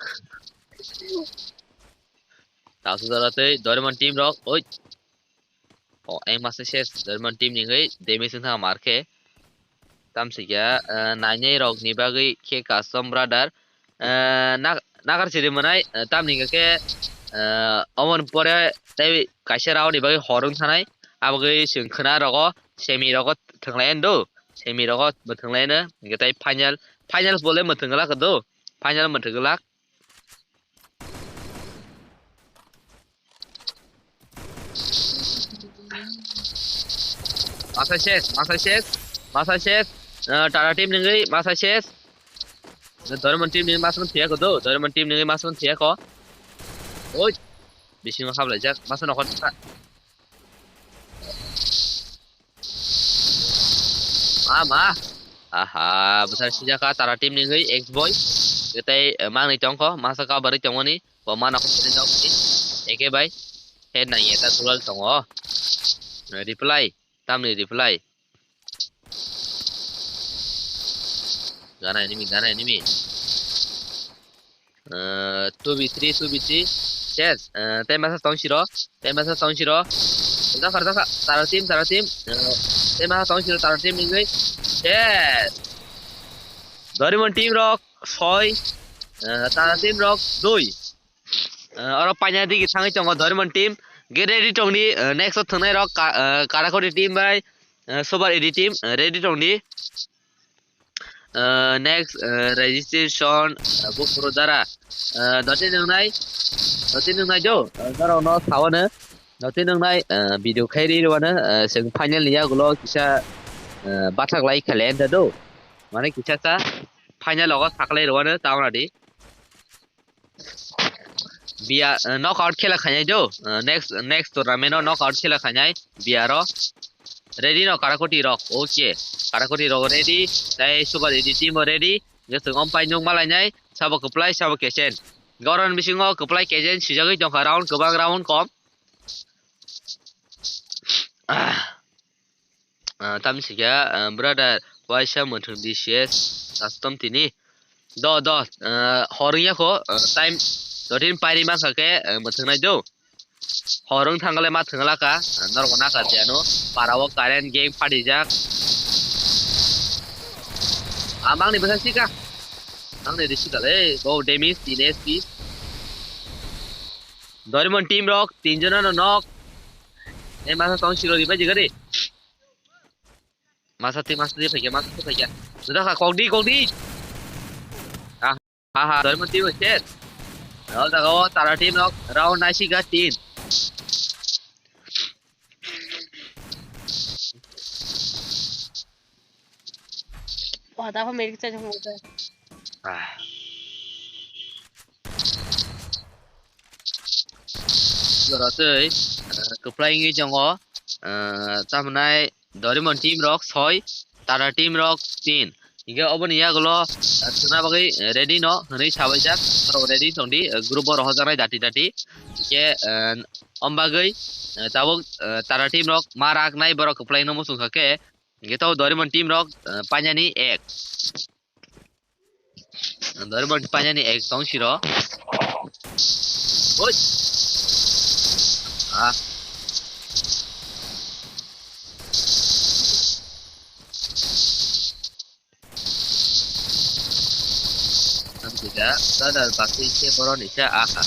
Tasu jora tei Dorimon team rok, oi. O, ang masa ses, Dorimon team ni hwnwi damage wng thang mar khe. Tamsika, eh, nainai rok ni bagwi khe custom brother. Eh, na-, nakar siri mwnai, eh, tamni hwnkhe, eh, omoni pore tei kaisa round ni bagwi hor wng thanai. Abagwi chwng khwna rogo, semi rogo thwnglai do. Semi rogo bo thwnglai no. Hwnkhe tei final, final bole mwthwng glak do. Final mwthwng glak. Masa ses, masa ses, masa ses. Eh, Tara team nungwi masa ses. Dorimon team nungwi masa man thiyako do, Dorimon team nungwi masa man thiyako. Oi, bisingo hablai jak, masa nokot sa. Ma, ma. Aha, bwsar sijaka Tara team ni wngwi X boy. Tei, eh, mangni tongkho, masa kabarwi tongmani. Bo mano ko sini jok ni. Eke bai. He nang eta tulal tongo. Reply. Tamni reply. Gana enemy, gana enemy. Eh, two v three, two v three. Yes, eh, tei masa tong siro, tei masa tong siro. Dakar, dakar, Tara team, Tara team. Eh, tei masa tong siro, Tara team nungwi. Yes. Dorimon team rok, soi. Eh, Tara team rok, dui. Eh, oro paina digi thangwi tongo Dorimon team. Get ready tongdi, eh, next o thwngnai rok, ka-, eh, Karakoti team bai, eh, Super A D team, eh, ready tongdi. Eh, next, eh, registration, eh, bo phuru dara. Eh, doti nungnai, doti nungnai jo, eh, norok no sawano, doti nungnai, eh, video khairi rwano, eh, chwng final ni yagulo kisa, eh, bathak lai khale enda do. Mane kisa sa final ogo saklai rwano tauna di. Biya, eh, knockout khela khainai do. Eh, next, next tournament o knockout khela khainai. Biya ro. Ready no Karakoti rok. Okay. Karakoti rok ready. Tai Super A D team o ready. Jotong ompai nung malainai. Sabo kwplai, sabo kechen. Goron bisingo kwplai kechen sijagwi tongkha round kwbang round kom. Ah. Ah, tamni sikya, ah, brother, waisa mwthwng D C S custom tini. Do, do, ah, hor wngya kho, ah, time dotin pairi mankha khe, ah, mwthwng nai do. Hor wng thangkhle ma thwng laka, ah, norok naka jano, para o current gang phatijak. Amang ni bwsa sika. Ang ni risika le, bo damage tin S P. Dorimon team rok, tin jona no nok. E masa tong siro ribai jigari. Masa ti, masa ti phaikya, masa ti phaikya. Juda kha, kok di, kok di. Ah, ha, ha, Dorimon team set. O jaga o Tara team rok, round naisi ga tin. Wah, dapat milik saja muda. Ah. Jora tei, eh, kwplai wngwi tongo, eh, tamwnai Dorimon team rok soi, Tara team rok tin. Hingke oboni yagulo, eh, thwna bagwi, eh, ready no hwnwi sabaijak, borok ready tongdi, eh, group o rohojaknai dati dati. Hingke, eh, ombagwi, eh, tabuk, eh, Tara team rok ma raknai borok kwplai no muchungkha khe, Hingke to Doraemon team rok, eh, painani ek. Doraemon painani ek tong siro. Oi. Ah. Ang tidak sadar pasti ke boron isa aha.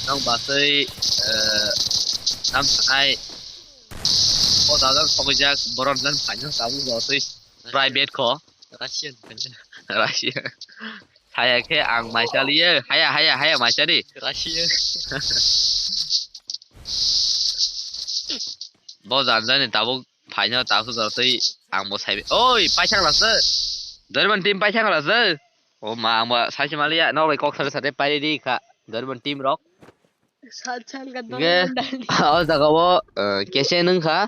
Nang basai, eh, samsai. O dagang sokijak boron dan panjang tabu basai. Private ko. Russian. Russian. Saya ke ang maisali ye. Haya, haya, haya maisali. Russian. Bo janjani tabuk phaino takhuk jotwi ang bo saibi. Oi, paithang rasa. Doraemon team paithang rasa. O ma, ang bo saisi maliya. Nok bai kok sare sare pairi di kha. Doraemon team rok. Sat sal ka Hingke, Doraemon dali. O jaga o, eh, kese nung kha,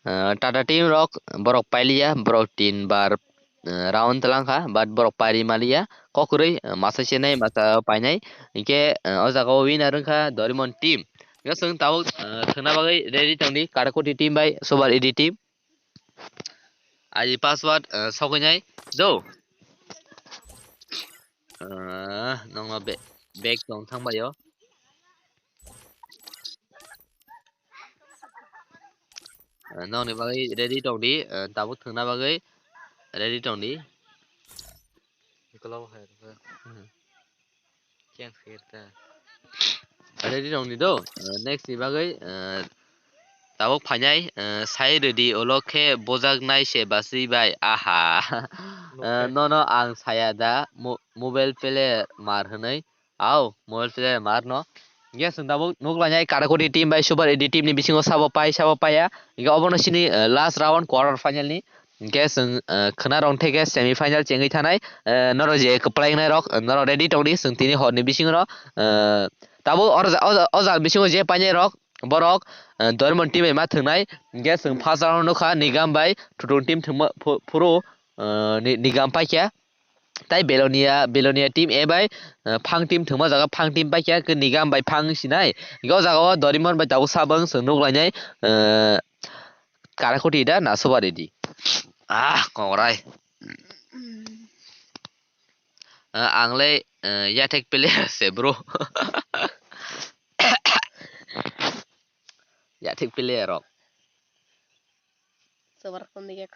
eh, Tata team rok, borok pailiya, borok tin bar, eh, round tlang kha, but borok pairi maliya, kokrwi, eh, masa chenai, masa painai, hingke, eh, o jaga o winner wng kha Doraemon team. Hingke chwng tabuk, eh, thwngna bagwi ready tongdi, Katakoti team bai Super Edi team. Aji password, eh, sokwi nai, do. Eh, nokno be-, bag tong thang bai o. Eh, nokni bagwi ready tong di, eh, tabuk thwngna bagwi ready tong di. Ikologo hai rwkha. Hmm. Change khe rwkha. Ready tong di do. Eh, next ni bagwi, eh, tabuk phainai, eh, sai ready olo khe bojak nai se baswi bai. Aha. Eh, nono ang saya da mo-, mobile player mar hwnwi. Au, mobile player mar no. Hingke chwng tabuk nuk lainai Katakoti team bai Super Edi team ni bisingo sabo pai, sabo paiya. Hingke obono sini, eh, last round quarter final ni. Hingke chwng, eh, khwna rong theke semi final chengwi thanai. Eh, norok je kwplai wngnai rok, eh, norok ready tongdi, chwng tini hor ni bisingo no, eh, tabuk oro ja-, o ja-, o jal bisingo je painai rok, borok, eh, Doraemon team bai ma thwngnai. Hingke chwng first round nukha Nigam bai Thutung team thwngma phu-, phuru, eh, Ni-, Nigam paikha. Tai Belonia, Belonia team A bai, eh, Phang team thwngma jaga Phang team paikha, khe Nigam bai Phang sinai. Hingke o jaga o Doraemon bai tabuk sabang chwng nuk lainai, eh, Katakoti da na Super Edi. Ah, kongrai. Eh, ang le, eh, yathek player se, bro. Yathek player rok. Sabar kon dikhe.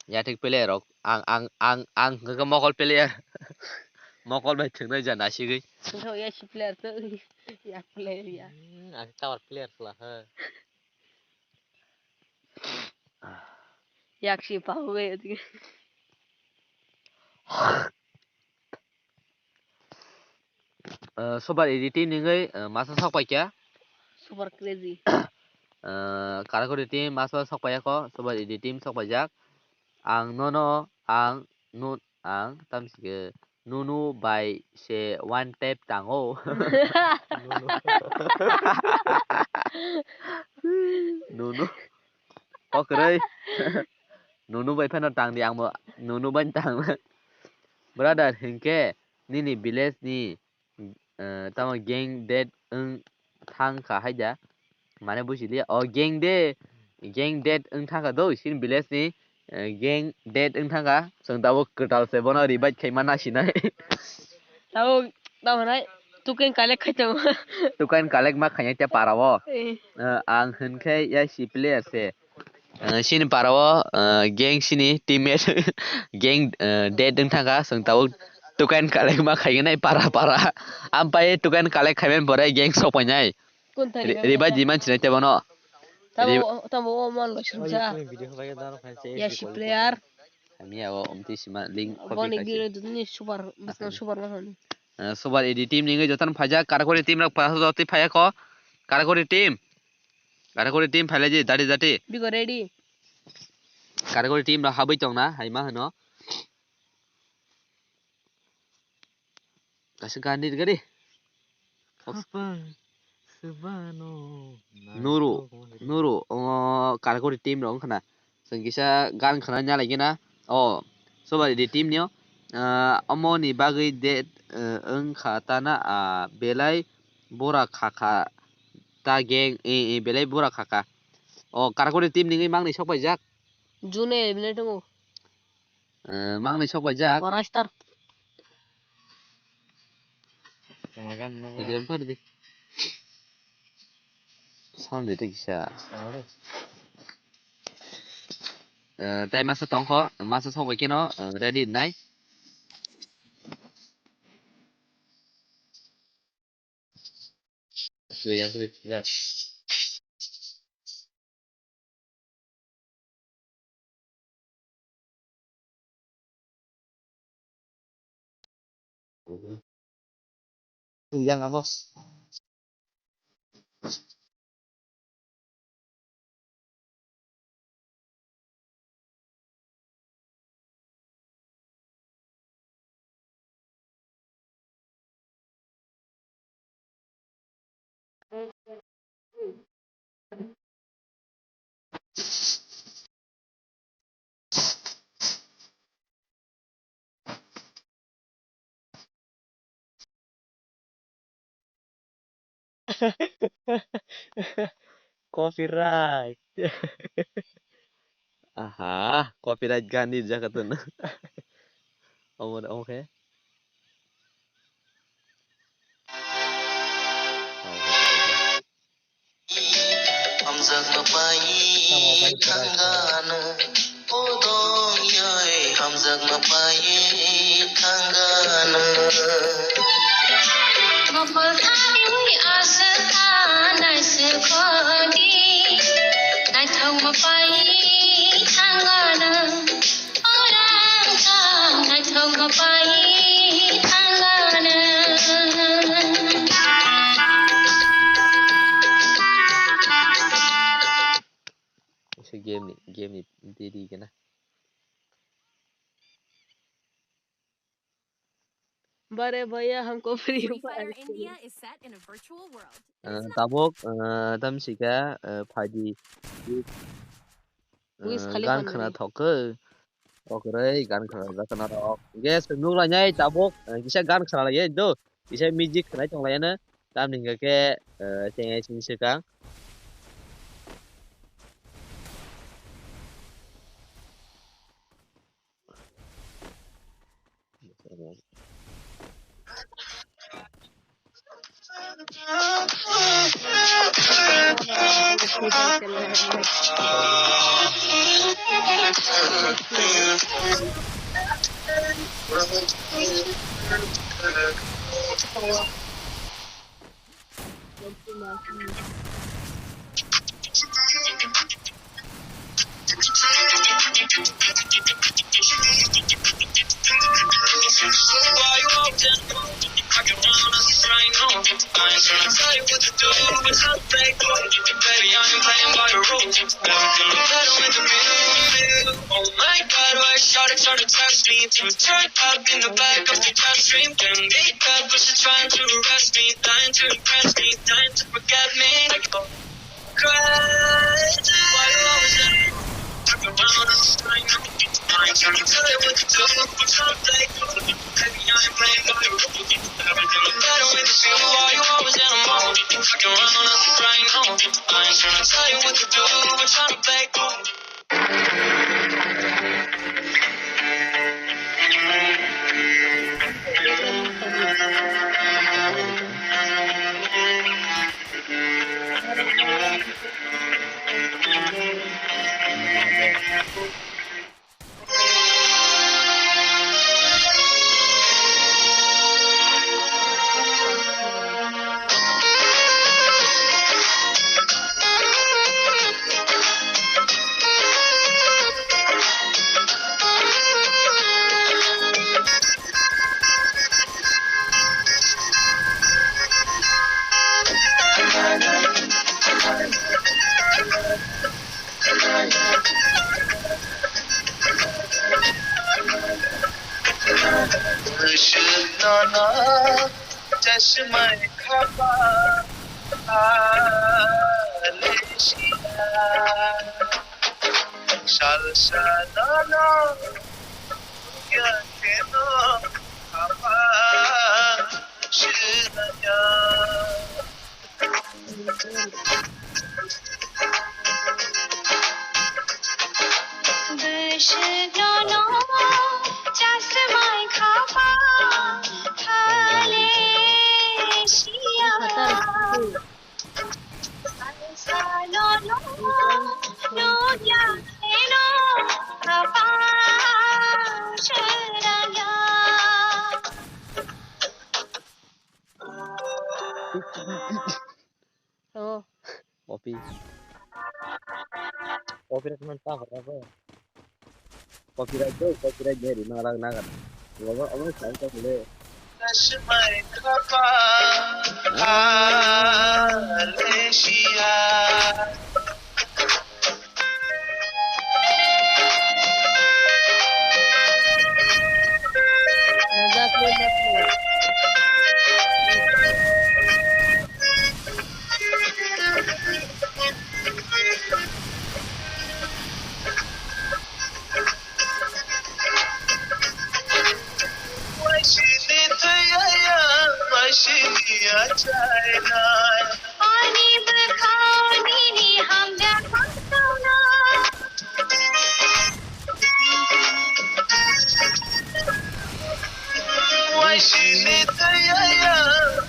Yathek player rok. Ang, ang, ang, ang hwnkhe mokol player. Mokol bai thwngnai ja nasigwi. Sungkha ya si player to. Ya player ya. Hmm, ang tower player pula ha. Yak si pa hwe. Eh, Super Edi team ningwi, eh, masa sok paikha. Super crazy. Eh, Katakoti team masa sok paiyakho, Super Edi team sok paijak. Ang nono, ang, nun, ang, tamsike, nunu bai se one tap tango. Nunu. Kokroi. Nunu bai phano tang di, ang bo nunu bai tang. Brother, hinkhe nini village ni, eh, tamo gang dead wng thang kha hai da. Mane buji liya. O gang de, gang dead wng thang kha do, sini village ni, eh, gang dead wng thang kha. Chwng tabuk kwtal se bono revive khai ma nasinai. Tabuk, tamo nai, tuken collect khai tongo. Tuken collect ma khainai te para o. Eh. Eh, ang hinkhe ya si player se. Eh, sini para o, eh, gang sini teammate gang, eh, dead wng thang kha, chwng tabuk tuken collect ma khainai para para. Ampai tuken collect khaimani pore gang sok painai. Kun thani Ri-, kami riba kaya? Jiman sinai te bono. Tamo, Ri- tamo o man lo sumsa. Video khlai dano khainai. Ya si player. Kami ya o omti sima link copy Boni khaisi. Gire dudni super, bisna super ma honi. Eh, Super Edi team ni wngwi jotono phaijak, Karakuri team rok paso jotwi phaiya kho. Karakuri team. Karakuri team phailai di, dati dati. Bigo ready. Karakuri team rok habwi tongna, hai ma hwno. Kaisa gan rit gari. Khapang swbano Nuru, narwkma rit. Nuru, o, Karakuri team rok wngkha na. Chwng kisa gan khna nalai gena. O, Super Edi team nio. Ah, omo ni bagwi dead, eh, wngkha tana, ah, belai bora kha kha. ta gang, e, e, belai bura khaka. O, Karakuri team ningwi mangni sok paijak. June eliminate tongo. Eh, mangni sok paijak. Warastar. Tama gan no. Ede par di. Sound de kisa. Eh, tai masa tongkho, masa sok bai keno, eh, ready nai. Yang apa? Copyright. Aha, copyright gan di jaka tun. Omo, omo khe. Hamjakma pai thangano, o dong yai hamjakma pai thangano. Mokol thani ui aswk ta naiswk khodi, naithokma pai thangano. Ese game ni, game ni diri gana. Bare bhaiya, humko free fire. India is set in a virtual world. Ah, tabuk, ah, tamsika, ah, phaidi. Wish khali gan khana thok khe. Okroi gan khana jak khana rok. Guys, nuk lai nai tabuk, ah, kisa gan khana lai do. Kisa music khana tong lai na. Tamni hingke, ah, chengai sing sika. Oh my God, why shawty tryna test me? Two turn up in the back of the jet stream. Getting beat up, but she trying to arrest me. Dying to impress me, dying to forget me. Cry. Why you always at me? Talking about us, I know. I ain't tryna tell you what to do, but tryna play cool. Baby, I ain't playing by your rules. Everything look better with a view. Why you always in a mood? Fucking around on us right now. I ain't tryna tell you what to do, but tryna play cool. Chashmai khapa Malaysia, sal sal no ya keno khapa Shilaya. Oh. Copy. Copyright man ta hora ko. Copyright do, copyright de ri na lag na ga. Lo ba amo sai ta le.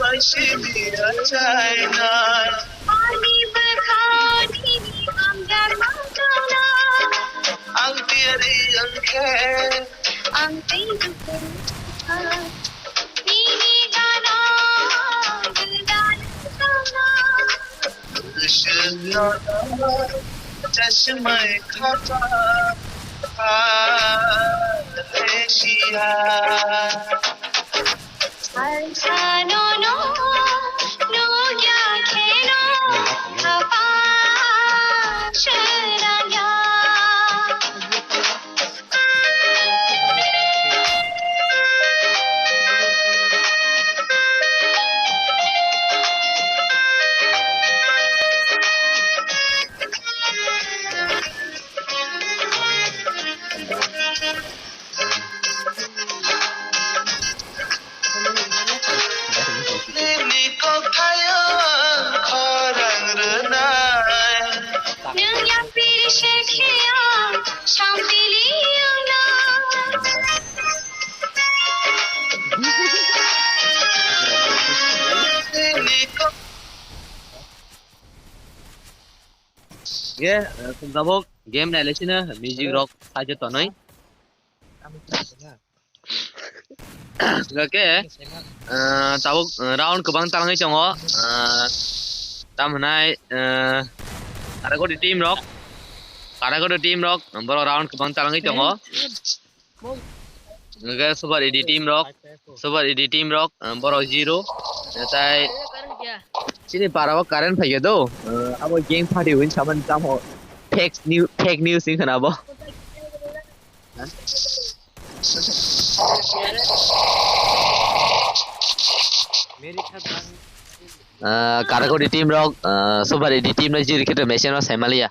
Malaysia. Ang tiyari ang khe. Ang tiyari ang khe. Nini gana, gana, gana. Chashmai khata, Malaysia. Nini kokthayo khorang rwnai. Nwng yapri se kheyang sampili wngnai. Nini kok- Ge, eh, tabuk game nailai sino, music rok saje tonoi. Oke, eh, tabuk, eh, round kwbang talangwi tongo. Eh, tam hwnai, eh, Karakuri team rok, Karakuri team rok, borok round kwbang talangwi tongo. Oke, Super A D team rok, Super A D team rok, eh, borok zero. Tei chini para o current phaikhe do, eh, abo game party win samani tamo fake news, fake news wngkha na abo. Ah, Karakuri team rok, ah, Super A D team rok jiri khe to machine o sai maliya.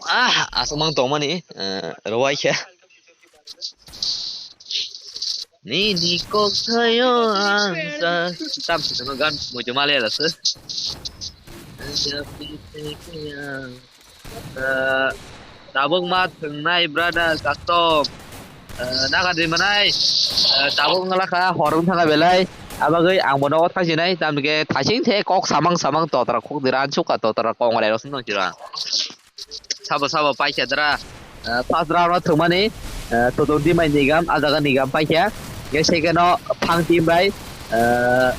Ah, aswk mang tongmani, ah, rwai khe. Nini kok thayo ang sa. Tam si tongno gan muitu maliya dasu. Ah, tabuk ma thwngnai brother custom. Ah, naga di manai. Ah, tabuk wngla kha hor wng thangna belai. Abagwi ang bono o thang sinai. Tamni khe thasing the kok samang samang totra kok dira ansuk ka totra kok ngai rosong tong sira. Sabo sabo paikha dra. Ah, first round o thwngmani, ah, Totok Dimai Nigam, a jaga Nigam paikha. Ge second o Phang team bai, ah,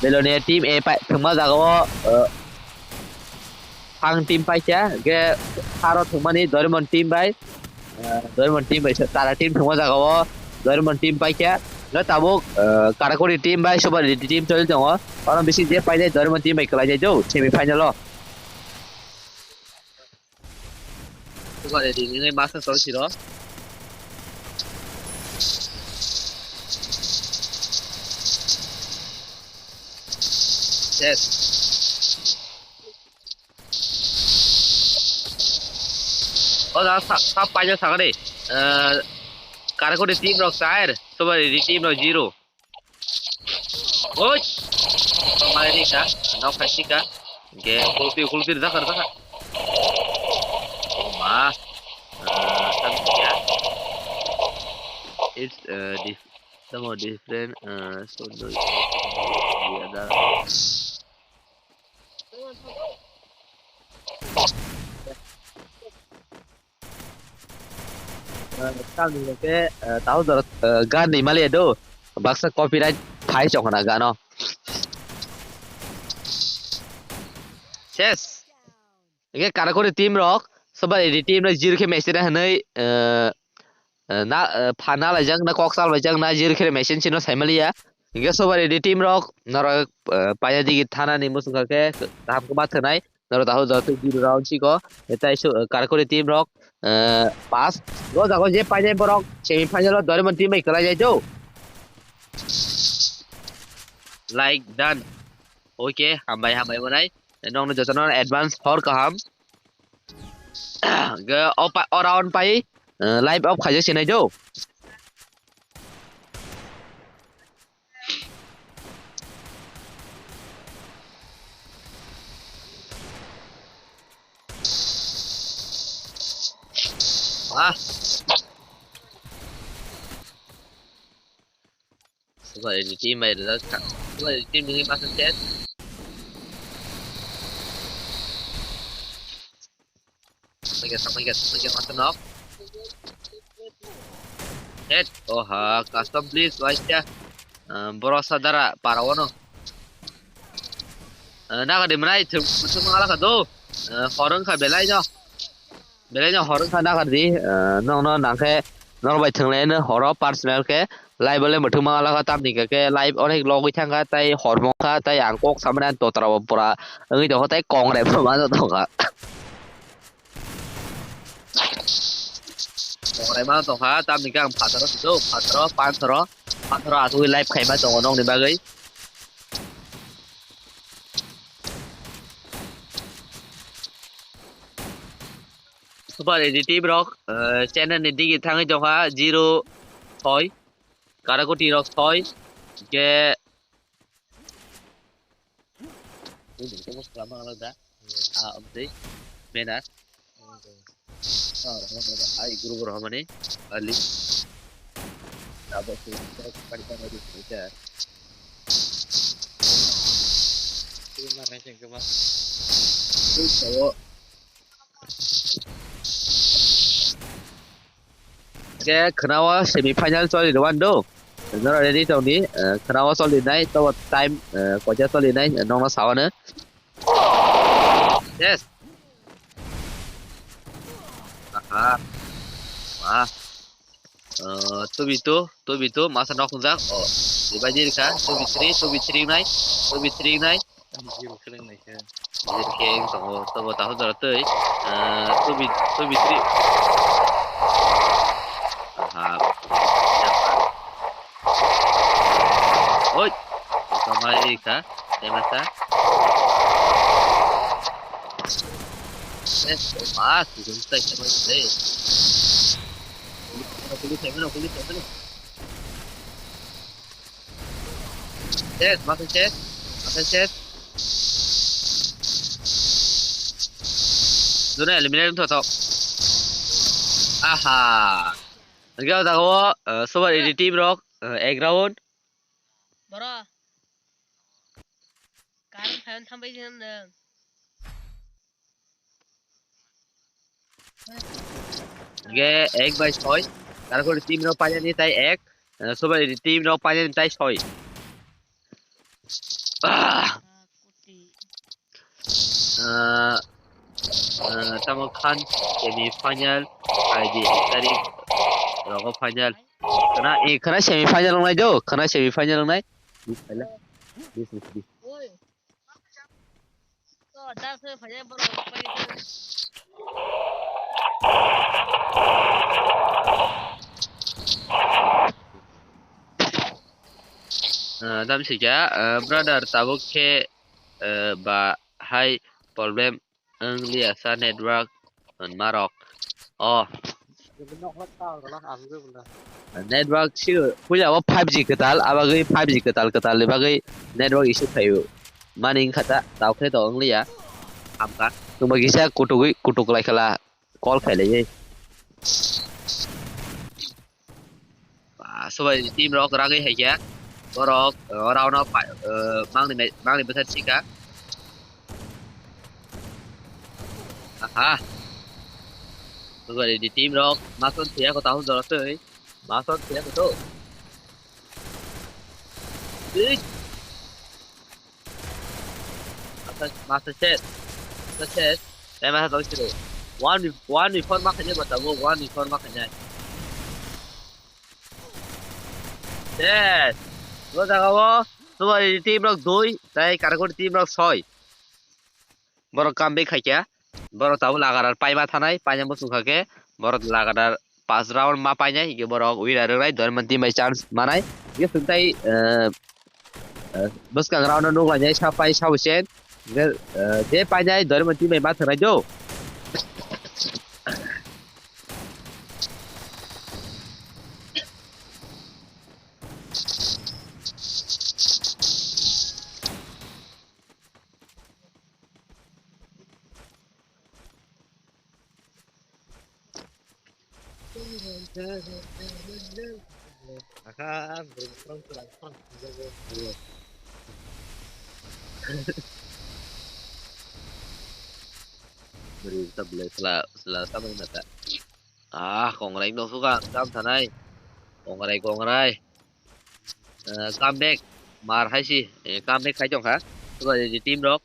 Belonia team A pai thwngma jaga o, ah, Phang team paikha, ge third o thwngmani Doraemon team bai, ah, Doraemon team bai, tara team thwngma jaga o Doraemon team paikha. Ge tabuk, ah, Karakuri team bai Super A D team choli tongo. Oro bisi je painai Doraemon team bai kwlainai do semi final o. Super A D ni ngai masa choli siro. Yes. O da sa, sa paja sagade. Eh, Karakuri team rok char, Super A D team rok zero. Oi. Mai ri ka, nok khai si ka. Ge kulpi, kulpi, dakar, dakar. Oh, ma. Ah, tam ya. It's, uh, dif-, some of different, uh, so no, the other. Tamni hwnkhe, eh, tahu doro, eh, gan ni mali do. Baksa copyright phai chong khna gano. Ses. Hwnkhe Karakuri team rok, soba edi team rok zero khe machine hwnwi, eh, eh, na, eh, pha na laijak na kok chal laijak na zero khe machine sino sai maliya. Hwnkhe soba edi team rok norok, eh, paya digi thana ni muchung khe kaham kwma thwnai. Norok tahu jotoi zero round siko. Tei so, eh, Karakuri team rok, eh, pass. O jago je painai borok semi final o Doraemon team bai kwlai jai do. Like done. Okay, hambai, hambai manai. Nokno jotono advance hor kaham. Ge o pa-, o round pai, eh, live off khaijak sinai do. Ah. Suka ini team bai dah. Suka ini team ini masuk chat. Lagi, lagi, lagi masuk nok. Head, oh ha, custom please, wajah. Eh, boro sadara para wono. Eh, naga di mana itu, itu mengalah kado. Eh, horeng ka belai no. Belai no horeng ka naga di, eh, nong no nang khe, nong bai thang lai no horo personal khe, live le muthung mangala ka tamni ka khe, live onek logwi thang ka, tai hor mong ka, tai ang kok samana totra bo pura, wngwi tong kha, tai kong re bo ma tong kha. Kongrai ma tongkha, tamni khe ang phataro sijak, phataro, pansaro, pansaro asugwi live khaima tongo nokni bagwi. Super editive rok, eh, channel ni digi thangwi tongkha, zero soi, Karakoti rok soi, hwnkhe Ini kamu selama kalau dah, ah, update, benar. Ah, ai guru guru mana ni? Ali. Apa sih? Kita kembali pada di kita. Ini mana sih, Mas? Ini cowok. Ke khwnao semi final choli rwando. Noro ready tongdi, eh, khwnao choli nai, to time, eh, kocha choli nai, nongno sawano. Yes. Aha. Wah. Eh, two v two, two v two, masa nok hungjak. Oh, dibai di rikha, two v three, two v three nai, two v three nai. Zero khe wng naikhe. Zero khe wng tongo, tobo tahu jora twi. Ah, two v, two v three. Aha. Oi. Kamai ka. Emasa. Eh, mas, jumpa kita mas. Police, police, police. Set, masa set, masa set. Duna eliminate wngthotok. Aha. Hwnkhe o jaga o, eh, Super Edi team rok, eh, ek round. Boro. Karon phayon thambai jeng nang. Ge ek bai soi. Tarpor team rok painani tai ek. Eh, sobai team rok painani tai soi. Ah. Ah, ah, tamo khan semi final, ai di ek tarik rogo final. Khana, eh, khana semi final wngnai do, khana semi final wngnai. Bis phaila. Bis, bis, bis. Ah, dam sija, ah, brother, tabuk khe, ah, ba hai problem wng liya sa network hwnma rok. Oh, Network si puila o five G kwtal, abagwi five G kwtal kwtal ni bagwi network issue phaio. Mani wngkha ta, tao khe to wngliya. Hamkha. Tungba kisa kutukwi, kutuk lai khala call khai lai. Ah, sobai team rok ragwi hai khe. Borok, eh, round of five, eh, mangni me-, mangni bwthar sika. Aha. Sobai di team rok mason thiya ko tahun jora twi. Mason thiya ko to. Ih. Masa, masa chest. Masa chest. Eh, masa tong siro. One, one before ma kanya bata bo, one before ma kanya. Yes. Bo jaga o, sobai team rok dui, tai Karakuri team rok soi. Borok comeback khaikha. Borok tabuk lagarar paima thanai, paina bwswng kha khe. Borok lagarar pas round ma painai, hingke borok winner wngnai, Doriman team bai chance manai. Hingke swngtai, eh, eh, bwskang round o nuklanai, sa pai, sa chen. Hingke, eh, je painai, Doriman team bai ma thwngnai do. Beri kita beli sela, sela sama mata. Ah, kongrai no suka, kam sanai. Kongrai, kongrai. Eh, comeback. Mar hai si. Eh, comeback khai tong kha. Suka di team rok.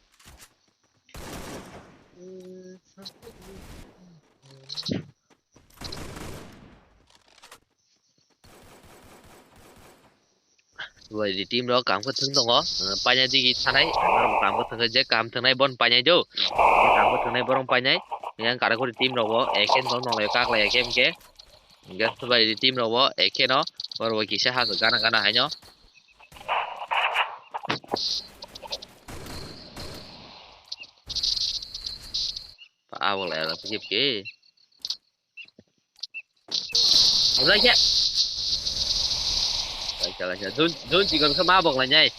Subai di team rok kam khe thwng tongo, eh, paina digi thanai, norok kam khe thwng khe je kam thwngnai bon painai do, je kam khe thwngnai borok painai, yang Karakuri team rok bo, eken bo nonglai kaklai eken khe, hingke subai di team rok bo, ekeno, borok bo kisa ha gana gana haino. Abok lai ala kip ke. Lai kya? Lai kya, lai kya. Jun, Jun chikon khe ma bok lai nai.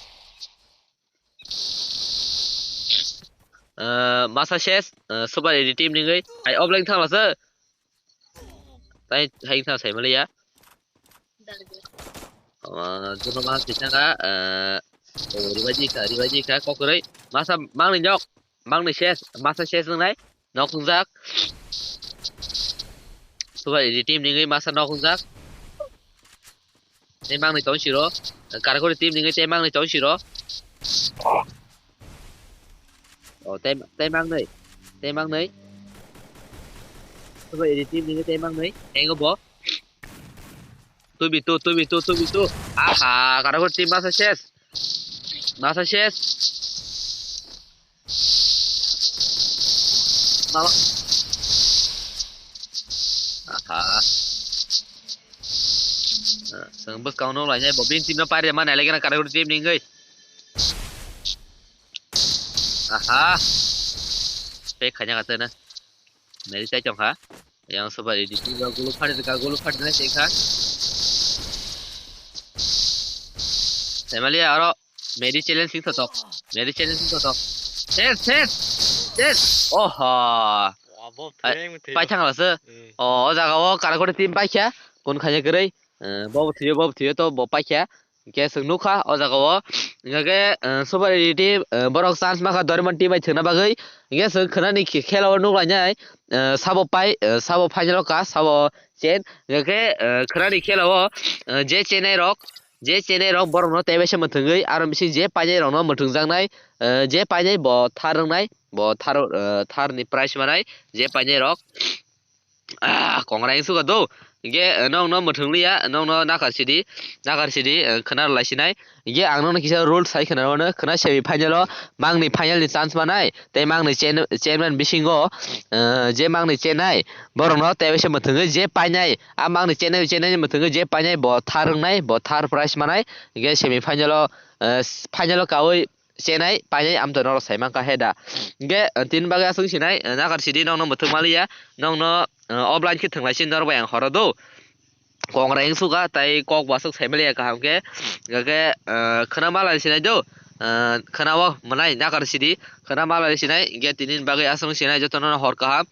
Eh, masa ses, eh, super edit team ni gwi. Ai, offline thang lasa. Tai hai thang sai mali ya. Ah, Jun ma sisa ka, eh, oh, ribaji ka, ribaji ka, kokroi. Masa mang ni jok, mang ni ses, masa ses nang nai. Nok wngjak. Subai di team ningwi masa nok wngjak. Tei mangni tong siro. Karakuri team ningwi tei mangni tong siro. O tei, tei mangni. Tei mangni. Subai di team ningwi tei mangni. Engo bo. Two v two, two v two, two v two. Aha, Karakuri team masa ses. Masa ses. Mama. Aha. Seng bwskang no lai nai bo bin team no paire ma nai lagi na Karakuri team ni wngwi. Aha. Pek khanya kata na. Meri chai chong kha. Yang soba edit ga gulu phari ga gulu phari na chai kha. Family aro Meri challenge sing thotok. Meri challenge sing thotok. Ses, ses, ses. Oha. Abo Ai, theng, theng. Pai thang lasa. Eh. O, o jaga o Karakuri team pai kha. Kun khanya kwrwi. Eh, bo bo thiyo, bo bo thiyo to bo pai kha. Hingke chwng nukha o jaga o. Hingke, eh, Super Edit team, eh, borok chance makha Doriman team bai thwngna bagwi. Hingke chwng khwnani khe-, khela o nuklainai, eh, sabo pai, eh, sabo final o ka, sabo chen. Hingke, eh, khwnani khela o, eh, je chenai rok, je chenai rok borok no tei bai se mwthwngwi, aro bisi je painai rok no mwthwngjaknai, eh, je painai bo thar wngnai, bo thar, eh, thar ni prize manai, je painai rok. Ah, kongrai wngsuka do. Hingke, eh, nokno mwthwng liya, nokno nakar sidi, nakar sidi, eh, khwna rwlai sinai. Hingke ang nokno kisa rule sai khwna rwno, khwna semi final o mangni final ni chance manai, tei mangni chen-, chairman bisingo, eh, je mangni chenai, borokno tei waisa mwthwngwi je painai, a mangni chenai, chenai ni mwthwngwi je painai, bo thar wngnai, bo thar prize manai, hingke semi final o, eh, final o kaui chenai, painai, amtwi norok sai mankha he da. Hingke, eh, tini bagwi aswk sinai, eh, nakar sidi nokno mwthwk maliya, nokno, ah, offline khe thwnglai sini norok bai ang horo do. Kongra wng suka tai kok wasuk saimaliya kaham khe, hwnkhe, ah, khwna malai sinai do, ah, khwna o mwnai nakar sidi, khwna malai sinai, hwnkhe tini bagwi aswk sinai jotono hor kaham.